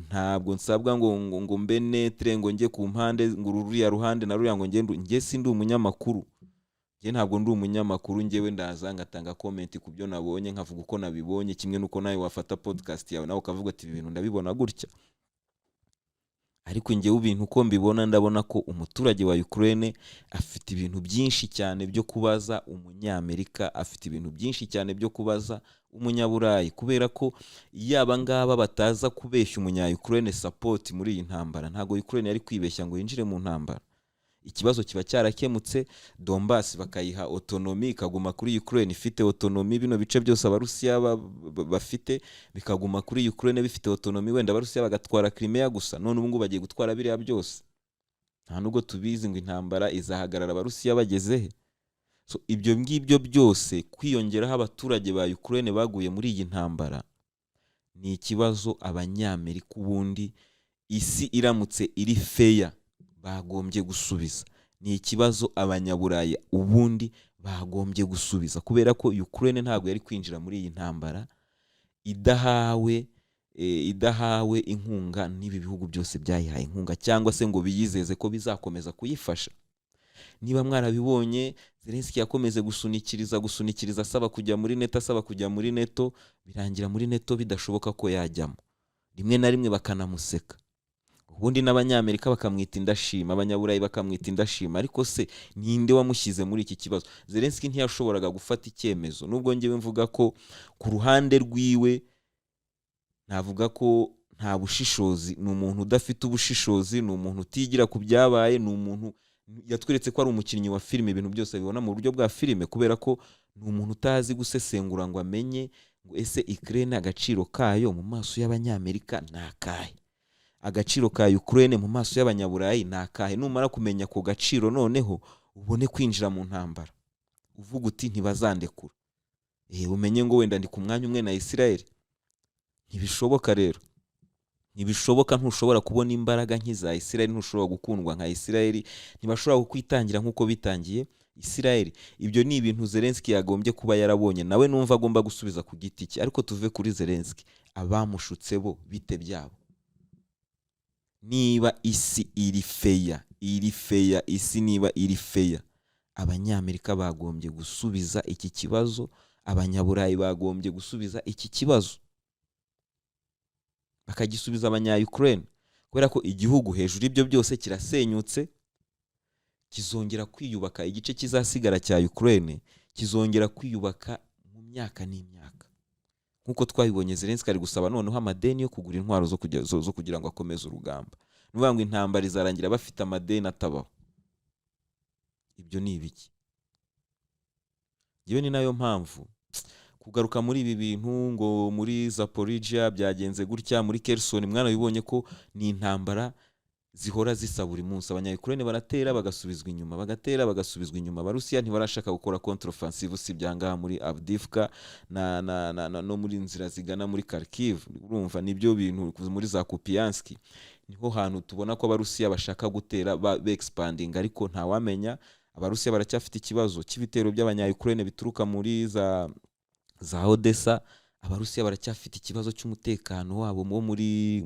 ntabwo nsabwa ngo mbe neutre, ngo njye ku mpande, ngo ruriya ruhande na ruriya, ngo ngende. Njye sindi umunyamakuru, njye ntabwo ndi umunyamakuru. Njyewe ndaza ngatanga comment ku byo nabonye, nkavuga uko nabibonye, kimwe n'uko nawe wafata podcast yawe nawe ukavuga ati: "Ibi bintu ndabibona gutya." Ariko njyewe ibintu uko mbibona, ndabona ko umuturage wa Ukraine afite ibintu byinshi cyane byo kubaza Umunyamerika, afite ibintu byinshi cyane byo kubaza Umunyaburayi, kubera ko iyo aba ngaba bataza kubeshya umunya Ukraine support muri iyi ntambara, ntabwo Ukraine yari kwibeshya ngo yinjire mu ntambara. Ikibazo kiba cyarakemutse, Donbass bakayiha autonomie, ikaguma kuri Ukraine ifite autonomie. Bino bice byose Abarusiya bafite bikaguma kuri Ukraine bifite autonomie, wenda Abarusiya bagatwara Crimea gusa. None ubu ngubu bagiye gutwara biriya byose, nta nubwo tubizi ngo intambara izahagarara Abarusiya bageze he. So ibyo ngibyo byose kwiyongeraho abaturage ba Ukraine baguye muri iyi ntambara, ni ikibazo Abanyamerika ubundi, isi iramutse iri fair, bagombye gusubiza. Ni ikibazo Abanyaburayi ubundi bagombye gusubiza, kubera ko Ukraine ntabwo yari kwinjira muri iyi ntambara idahawe inkunga n'ibi bihugu byose byayihaye inkunga, cyangwa se ngo biyizeze ko bizakomeza kuyifasha. Niba mwarabibonye, Zelensky yakomeze gusunikiriza, gusunikiriza, asaba kujya muri NATO, asaba kujya muri NATO, birangira muri NATO bidashoboka ko yajyamo, rimwe na rimwe bakanamuseka, ubundi n'Abanyamerika bakamwita indashima, Abanyaburayi bakamwita indashima. Ariko se ninde wamushyize muri iki kibazo? Zelensky ntiyashoboraga gufata icyemezo, nubwo ngewe mvuga ko ku ruhande rwiwe navuga ko nta bushishozi. Ni umuntu udafite ubushishozi, ni umuntu utigira ku byabaye, ni umuntu yatweretse ko ari umukinnyi wa filime, ibintu byose abibona mu buryo bwa filime, kubera ko ni umuntu utazi gusesengura ngo amenye ngo ese Ukraine agaciro kayo mu maso y'Abanyamerika ni akahe, agaciro ka Ukraine mu maso y'Abanyaburayi ni akahe? Numara kumenya ako gaciro, noneho ubone kwinjira mu ntambara uvuga uti: "Ntibazandekura." Umenye ngo wenda ndi ku mwanya umwe na Israel. Ntibishoboka rero, ntibishoboka. Ntushobora kubona imbaraga nk'iza Israel, ntushobora gukundwa nka Israel, ntibashobora kukwitangira nk'uko bitangiye Israel. Ibyo ni ibintu Zelensky yagombye kuba yarabonye, nawe numva agomba gusubiza ku giti cye. Ariko tuve kuri Zelensky, abamushutse bo bite byabo? Niba isi iri fair, iri fair, isi niba iri fair, Abanyamerika bagombye gusubiza iki kibazo, Abanyaburayi bagombye gusubiza iki kibazo, bakagisubiza abanya-Ukraine, kubera ko igihugu hejuru y'ibyo byose kirasenyutse, kizongera kwiyubaka. Igice kizasigara cya Ukraine kizongera kwiyubaka mu myaka n'imyaka, nk'uko twabibonye. Zelensky ari gusaba noneho amadeni yo kugura intwaro zo kugira ngo akomeze urugamba. Ni ukuvuga ngo intambara izarangira bafite amadeni atabaho. Ibyo ni ibiki? Yewe, ni nayo mpamvu kugaruka muri ibi bintu ngo muri Zaporizhia byagenze gutya, muri Kherson, mwarabibonye ko ni intambara zihora zisa buri munsi. Abanya-Ukraine baratera bagasubizwa inyuma, bagatera bagasubizwa inyuma. Abarusiya ntibarashaka gukora contre-offensive usibye aha ngaha muri Avdiivka na no muri nzira zigana muri Kharkiv. Urumva nibyo bintu, muri za Kupiansk niho hantu tubona ko Abarusiya bashaka gutera be-expanding, ariko ntawamenya. Abarusiya baracyafite ikibazo cy'ibitero by'Abanya-Ukraine bituruka muri za Odessa. Abarusiya baracyafite ikibazo cy'umutekano wabo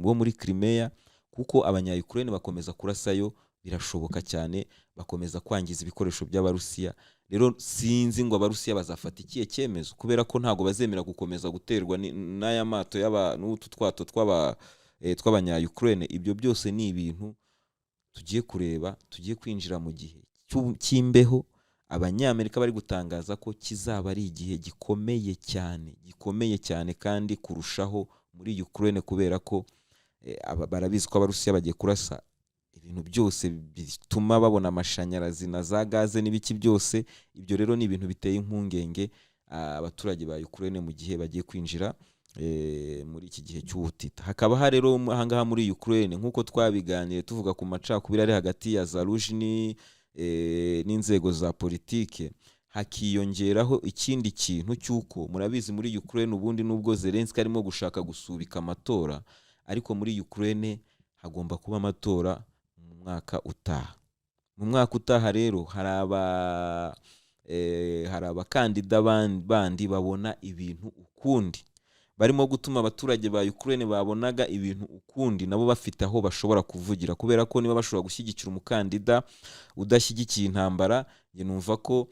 wo muri Crimea, kuko abanya-Ukraine bakomeza kurasayo, birashoboka cyane bakomeza kwangiza ibikoresho by'Abarusiya. Rero sinzi ngo Abarusiya bazafata ikihe cyemezo, kubera ko ntabwo bazemera gukomeza guterwa n'aya mato n'utu twato tw'abanya-Ukraine. Ibyo byose ni ibintu tugiye kureba. Tugiye kwinjira mu gihe cy'imbeho, Abanyamerika bari gutangaza ko kizaba ari igihe gikomeye cyane, gikomeye cyane kandi kurushaho muri Ukraine, kubera ko barabizi ko Abarusiya bagiye kurasa ibintu byose bituma babona amashanyarazi na za gaze n'ibiki byose. Ibyo rero ni ibintu biteye impungenge abaturage ba Ukraine mu gihe bagiye kwinjira muri iki gihe cy'ubutita. Hakaba hari rero ahangaha muri Ukraine, nk'uko twabiganiye tuvuga ku macakubiri ari hagati ya Zaluzhny n'inzego za politike, Hakiyongeraho ikindi kintu cy'uko murabizi, muri Ukraine ubundi nubwo Zelensky arimo gushaka gusubika amatora, ariko muri Ukraine hagomba kuba amatora mu mwaka utaha. Mu mwaka utaha rero hari abakandida bandi babona ibintu ukundi, barimo gutuma abaturage ba Ukraine babonaga ibintu ukundi nabo bafite aho bashobora kuvugira, kubera ko niba bashobora gushyigikira umukandida udashyigikiye intambara, njye numva ko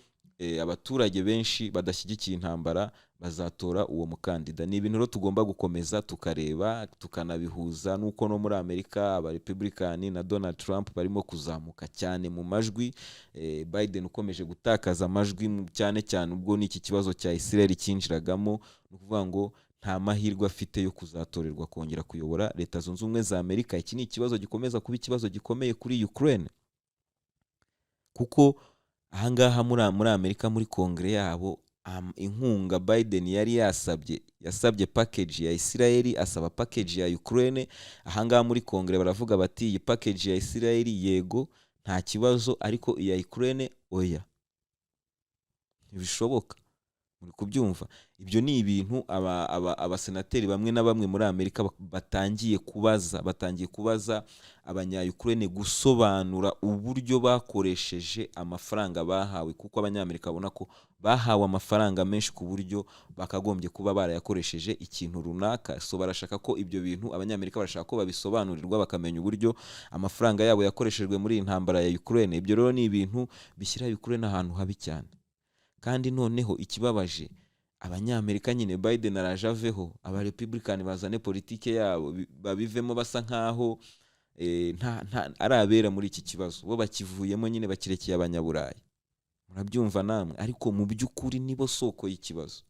abaturage benshi badashyigikiye intambara bazatora uwo mukandida. Ni ibintu rero tugomba gukomeza tukareba, tukanabihuza n'uko no muri Amerika Abarepublikani na Donald Trump barimo kuzamuka cyane mu majwi, Biden ukomeje gutakaza amajwi, cyane cyane ubwo n'iki kibazo cya Israel cyinjiragamo. Ni ukuvuga ngo nta mahirwe afite yo kuzatorerwa kongera kuyobora Leta Zunze Ubumwe za Amerika. Iki ni ikibazo gikomeza kuba ikibazo gikomeye kuri Ukraine, kuko ahangaha muri Amerika, muri Kongere yabo, inkunga Biden yari yasabye, yasabye package ya Israel, asaba package ya Ukraine. Ahangaha muri Kongere baravuga bati: "Iyi package ya Israel yego, nta kibazo, ariko iya Ukraine oya, ntibishoboka." Muri kubyumva? Ibyo ni ibintu abasenateri bamwe na bamwe muri Amerika batangiye kubaza Abanya-Ukraine gusobanura uburyo bakoresheje amafaranga bahawe, kuko Abanyamerika babona ko bahawe amafaranga menshi ku buryo bakagombye kuba barayakoresheje ikintu runaka. So barashaka ko ibyo bintu, Abanyamerika barashaka ko babisobanurirwa, bakamenya uburyo amafaranga yabo yakoreshejwe muri iyi ntambara ya Ukraine. Ibyo rero ni ibintu bishyira Ukraine ahantu habi cyane. Kandi noneho ikibabaje, Abanyamerika nyine, Biden araje aveho, Abarepublikani bazane politike yabo, babivemo basa nkaho nta ari abera muri iki kibazo. Bo bakivuyemo nyine, bakirekeye Abanyaburayi, murabyumva namwe. Ariko mu by'ukuri nibo soko y'ikibazo.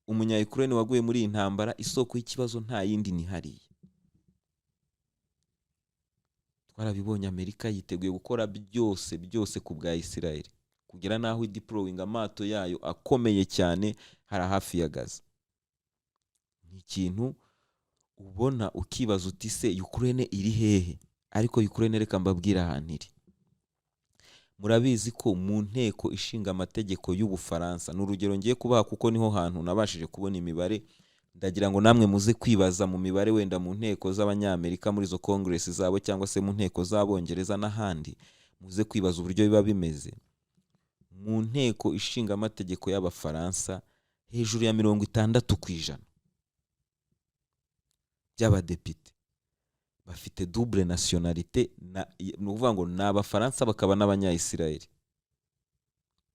Umunya-Ukraine waguye muri iyi ntambara, isoko y'ikibazo nta yindi ni hariya. Twarabibonye, Amerika yiteguye gukora byose byose ku bwa Israel, kugera n'aho ideployinga amato yayo akomeye cyane hari hafi ya Gaza. Ni ikintu ubona ukibaza uti: "Se Ukraine iri hehe?" Ariko Ukraine, reka mbabwire ahantu iri. Murabizi ko mu Nteko Ishinga Amategeko y'Ubufaransa, ni urugero ngiye kubaha kuko niho hantu nabashije kubona imibare, ndagira ngo namwe muze kwibaza mu mibare wenda mu nteko z'Abanyamerika, muri izo Congress zabo, cyangwa se mu nteko z'Abongereza n'ahandi, muze kwibaza uburyo biba bimeze. Mu Nteko Ishinga Amategeko y'Abafaransa, hejuru ya 60% by'abadepite bafite double nationalité, ni ukuvuga ngo ni Abafaransa bakaba n'Abanyayisirayeli.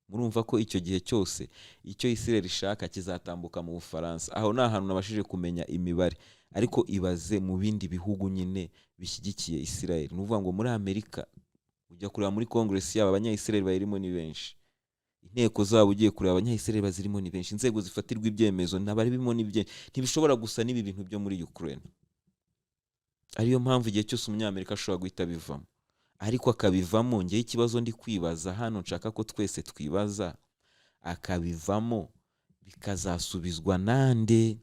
Murumva ko icyo gihe cyose icyo Isirayeli ishaka kizatambuka mu Bufaransa. Aho ni ahantu nabashije kumenya imibare, ariko ibaze mu bindi bihugu nyine bishyigikiye Isirayeli. Ni ukuvuga ngo muri Amerika, ujya kureba muri Congress yabo, Abanyayisirayeli bayirimo ni benshi. Inteko zabo ugiye kureba, Abanyayisirayeli bazirimo ni benshi. Inzego zifatirwa ibyemezo ntabaribimo ni byinshi. Ntibishobora gusa n'ibi bintu byo muri Ukraine. Ariyo mpamvu igihe cyose Umunyamerika ashobora guhita abivamo, ariko akabivamo, ngewe ikibazo ndi kwibaza hano, nshaka ko twese twibaza, akabivamo bikazasubizwa nande?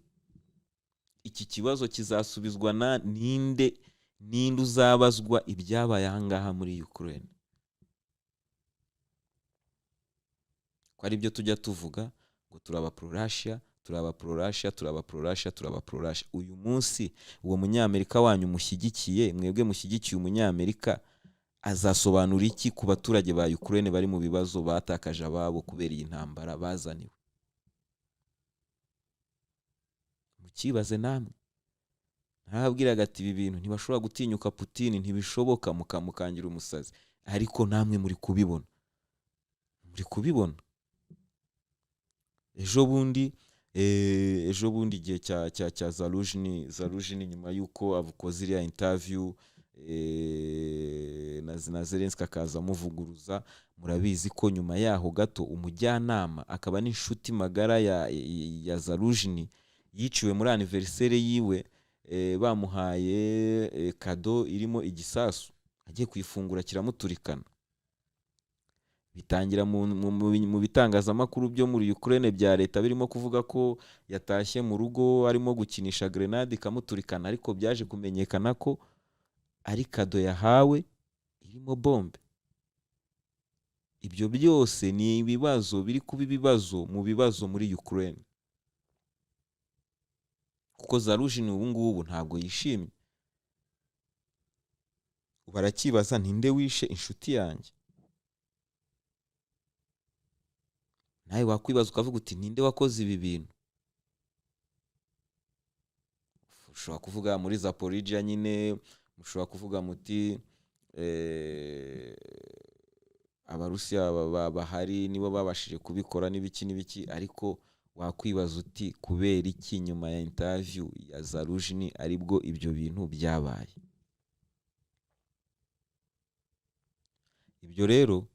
Iki kibazo kizasubizwa na ninde? Ninde uzabazwa ibyabaye ahangaha muri Ukraine? Ko ari byo tujya tuvuga ngo turaba pro Russia, turaba pro Russia, turaba pro Russia, turaba pro Russia. Uyu munsi uwo Munyamerika wanyu mushyigikiye, mwebwe mushyigikiye Umunyamerika, azasobanura iki ku baturage ba Ukraine bari mu bibazo, batakaje ababo kubera iyi ntambara bazaniwe? Mukibaze namwe. Ntarababwiraga ati ibi bintu ntibashobora gutinyuka Putin, ntibishoboka, mukamukangira umusazi. Ariko namwe muri kubibona, muri kubibona. Ejo bundi igihe cya Zaluzhny, nyuma y'uko akoze iriya interview na Zelensky akaza amuvuguruza, murabizi ko nyuma yaho gato umujyanama akaba n'inshuti magara ya Zaluzhny yiciwe muri anniversaire yiwe, bamuhaye cadeau irimo igisasu, agiye kuyifungura kiramuturikana. Bitangira mu bitangazamakuru byo muri Ukraine bya leta birimo kuvuga ko yatashye mu rugo arimo gukinisha grenade ikamuturikana, ariko byaje kumenyekana ko ari cadeau yahawe irimo bombe. Ibyo byose ni ibibazo biri kuba ibibazo mu bibazo muri Ukraine, kuko Zaluzhny ubu ngubu ntabwo yishimye. Barakibaza: "Ninde wishe inshuti yanjye?" Nawe wakwibaza ukavuga uti: "Ninde wakoze ibi bintu?" Ushobora kuvuga muri Zaporijia nyine, mushobora kuvuga muti Abarusiya bahari nibo babashije kubikora n'ibiki n'ibiki. Ariko wakwibaza uti: "Kubera iki nyuma ya interview ya Zaluzhny aribwo ibyo bintu byabaye?" Ibyo rero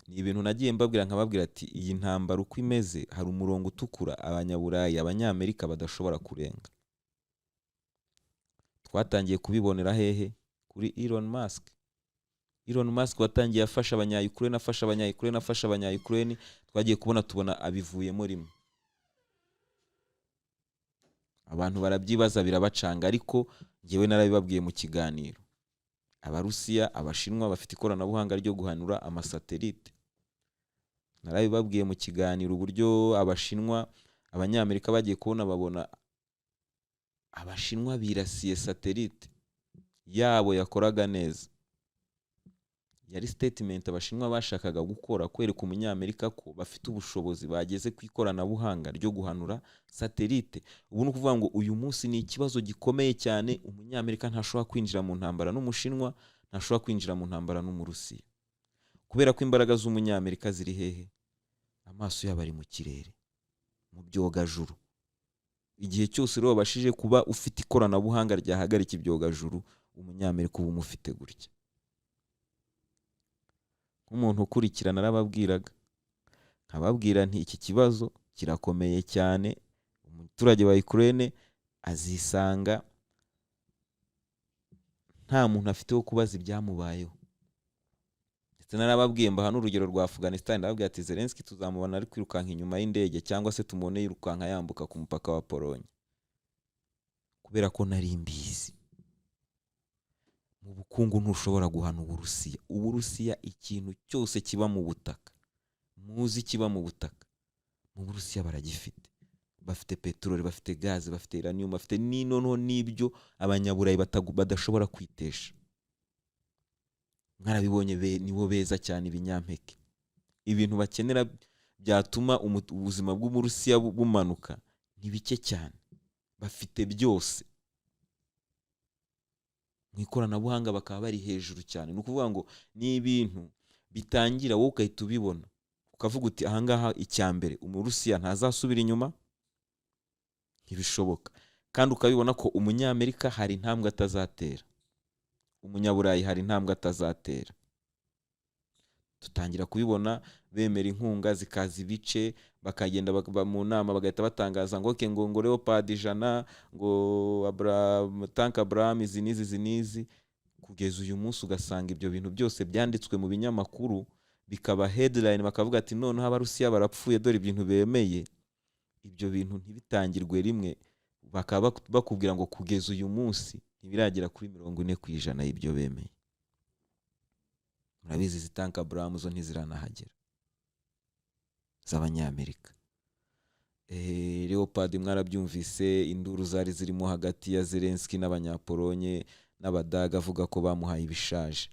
ni ibintu nagiye mbabwira, nkababwira ati: "Iyi ntambara uko imeze, hari umurongo utukura Abanyaburayi, Abanyamerika badashobora kurenga." Twatangiye kubibonera hehe? Kuri Elon Musk. Elon Musk watangiye afasha Abanya-Ukraine, afasha Abanya-Ukraine, afasha Abanya-Ukraine, twagiye kubona tubona abivuyemo rimwe. Abantu barabyibaza, birabacanga, ariko njyewe narabibabwiye mu kiganiro. Abarusiya, Abashinwa bafite ikoranabuhanga ryo guhanura amasatelite. Narabibabwiye mu kiganiro uburyo Abashinwa, Abanyamerika bagiye kubona babona Abashinwa birasiye satelite yabo yakoraga neza. Yari statement Abashinwa bashakaga gukora, kwereka Umunyamerika ko bafite ubushobozi, bageze ku ikoranabuhanga ryo guhanura satelite. Ubu ni ukuvuga ngo uyu munsi ni ikibazo gikomeye cyane. Umunyamerika ntashobora kwinjira mu ntambara n'Umushinwa, ntashobora kwinjira mu ntambara n'Umurusiya, kubera ko imbaraga z'Umunyamerika ziri hehe? Amaso yabo ari mu kirere, mu byogajuru. Igihe cyose rero wabashije kuba ufite ikoranabuhanga ryahagarika ibyogajuru, Umunyamerika uba umufite gutya. Nk'umuntu ukurikirana, narababwiraga, nkababwira nti: "Iki kibazo kirakomeye cyane. Umuturage wa Ukraine azisanga nta muntu afite wo kubaza ibyamubayeho." Ndetse narababwiye, mbaha n'urugero rwa Afghanistan. Ndababwira ati: "Zelensky tuzamubona ari kwirukanka inyuma y'indege, cyangwa se tumubone yirukanka yambuka ku mupaka wa Polonye," kubera ko nari mbizi. Mu bukungu ntushobora guhana Uburusiya. Uburusiya, ikintu cyose kiba mu butaka, muzi kiba mu butaka, mu Burusiya baragifite. Bafite peteroli, bafite gaze, bafite uranium, bafite n'inoneho n'ibyo Abanyaburayi badashobora kwitesha. Mwarabibonye, nibo beza cyane ibinyampeke. Ibintu bakenera byatuma ubuzima bw'Umurusiya bumanuka ni bike cyane. Bafite byose. Mu ikoranabuhanga bakaba bari hejuru cyane. Ni ukuvuga ngo ni ibintu bitangira wowe ugahita ubibona, ukavuga uti: "Ahangaha icya mbere, Umurusiya ntazasubira inyuma, ntibishoboka." Kandi ukabibona ko Umunyamerika hari intambwe atazatera, Umunyaburayi hari intambwe atazatera. Dutangira kubibona bemera inkunga zikaza ibice, bakagenda mu nama bagahita batangaza ngo okay, ngo Leopard 100, ngo tank Abraham izi n'izi, izi n'izi. Kugeza uyu munsi ugasanga ibyo bintu byose byanditswe mu binyamakuru, bikaba headline, bakavuga ati: "Noneho Abarusiya barapfuye, dore ibintu bemeye." Ibyo bintu ntibitangirwe rimwe, bakaba bakubwira ngo kugeza uyu munsi ntibiragera kuri 40% y'ibyo bemeye. Murabizi, izi tank Abraham zo ntiziranahagera z'Abanyamerika. Leopard mwarabyumvise, induru zari zirimo hagati ya Zelensky n'Abanyapolonye n'Abadaga, avuga ko bamuhaye ibishaje.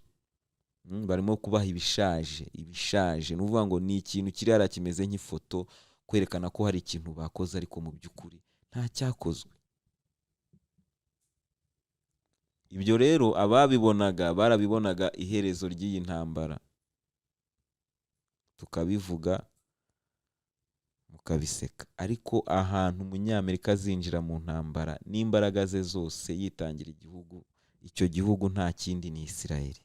Barimo kubaha ibishaje. Ibishaje ni ukuvuga ngo ni ikintu kiri hariya kimeze nk'ifoto, kwerekana ko hari ikintu bakoze, ariko mu by'ukuri nta cyakozwe. Ibyo rero ababibonaga barabibonaga, iherezo ry'iyi ntambara tukabivuga mukabiseka. Ariko ahantu Umunyamerika azinjira mu ntambara n'imbaraga ze zose, yitangira igihugu, icyo gihugu nta kindi ni Isirayeli.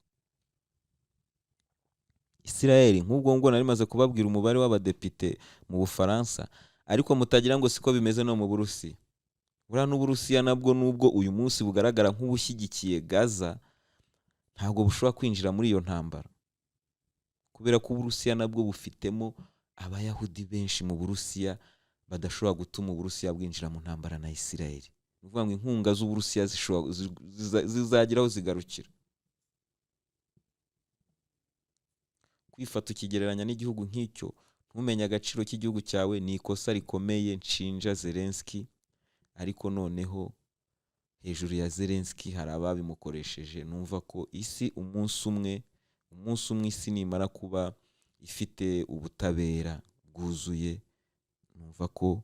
Isirayeli, nk'ubwo ngo nari maze kubabwira umubare w'abadepite mu Bufaransa, ariko mutagira ngo siko bimeze no mu Burusiya. Buriya n'Uburusiya nabwo, nubwo uyu munsi bugaragara nk'ubushyigikiye Gaza, ntabwo bushobora kwinjira muri iyo ntambara, kubera ko Uburusiya nabwo bufitemo Abayahudi benshi mu Burusiya badashobora gutuma Uburusiya bwinjira mu ntambara na Isirayeli. Ni ukuvuga ngo inkunga z'Uburusiya zizagera aho zigarukira. Kwifata ukigereranya n'igihugu nk'icyo, ntumenye agaciro k'igihugu cyawe, ni ikosa rikomeye nshinja Zelensky. Ariko noneho hejuru ya Zelensky hari ababimukoresheje. Numva ko isi umunsi umwe isi nimara kuba ifite ubutabera bwuzuye, numva ko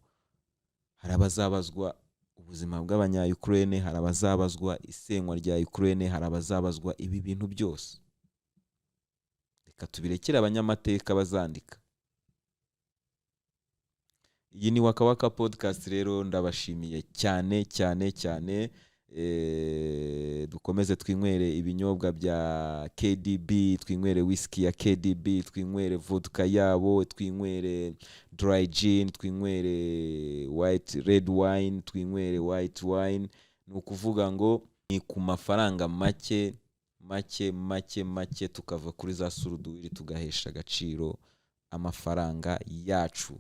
hari abazabazwa ubuzima bw'abanya-Ukraine, hari abazabazwa isenywa rya Ukraine, hari abazabazwa ibi bintu byose. Reka tubirekere abanyamateka bazandika. Iyi ni Waka Waka Podcast. Rero ndabashimiye cyane cyane cyane. Dukomeze twinywere ibinyobwa bya KDB, twinywere whisky ya KDB, twinywere vodka yabo, twinywere dry gin, twinywere white red wine, twinywere white wine. Ni ukuvuga ngo ni ku mafaranga make make make make, tukava kuri za suruduwiri, tugahesha agaciro amafaranga yacu.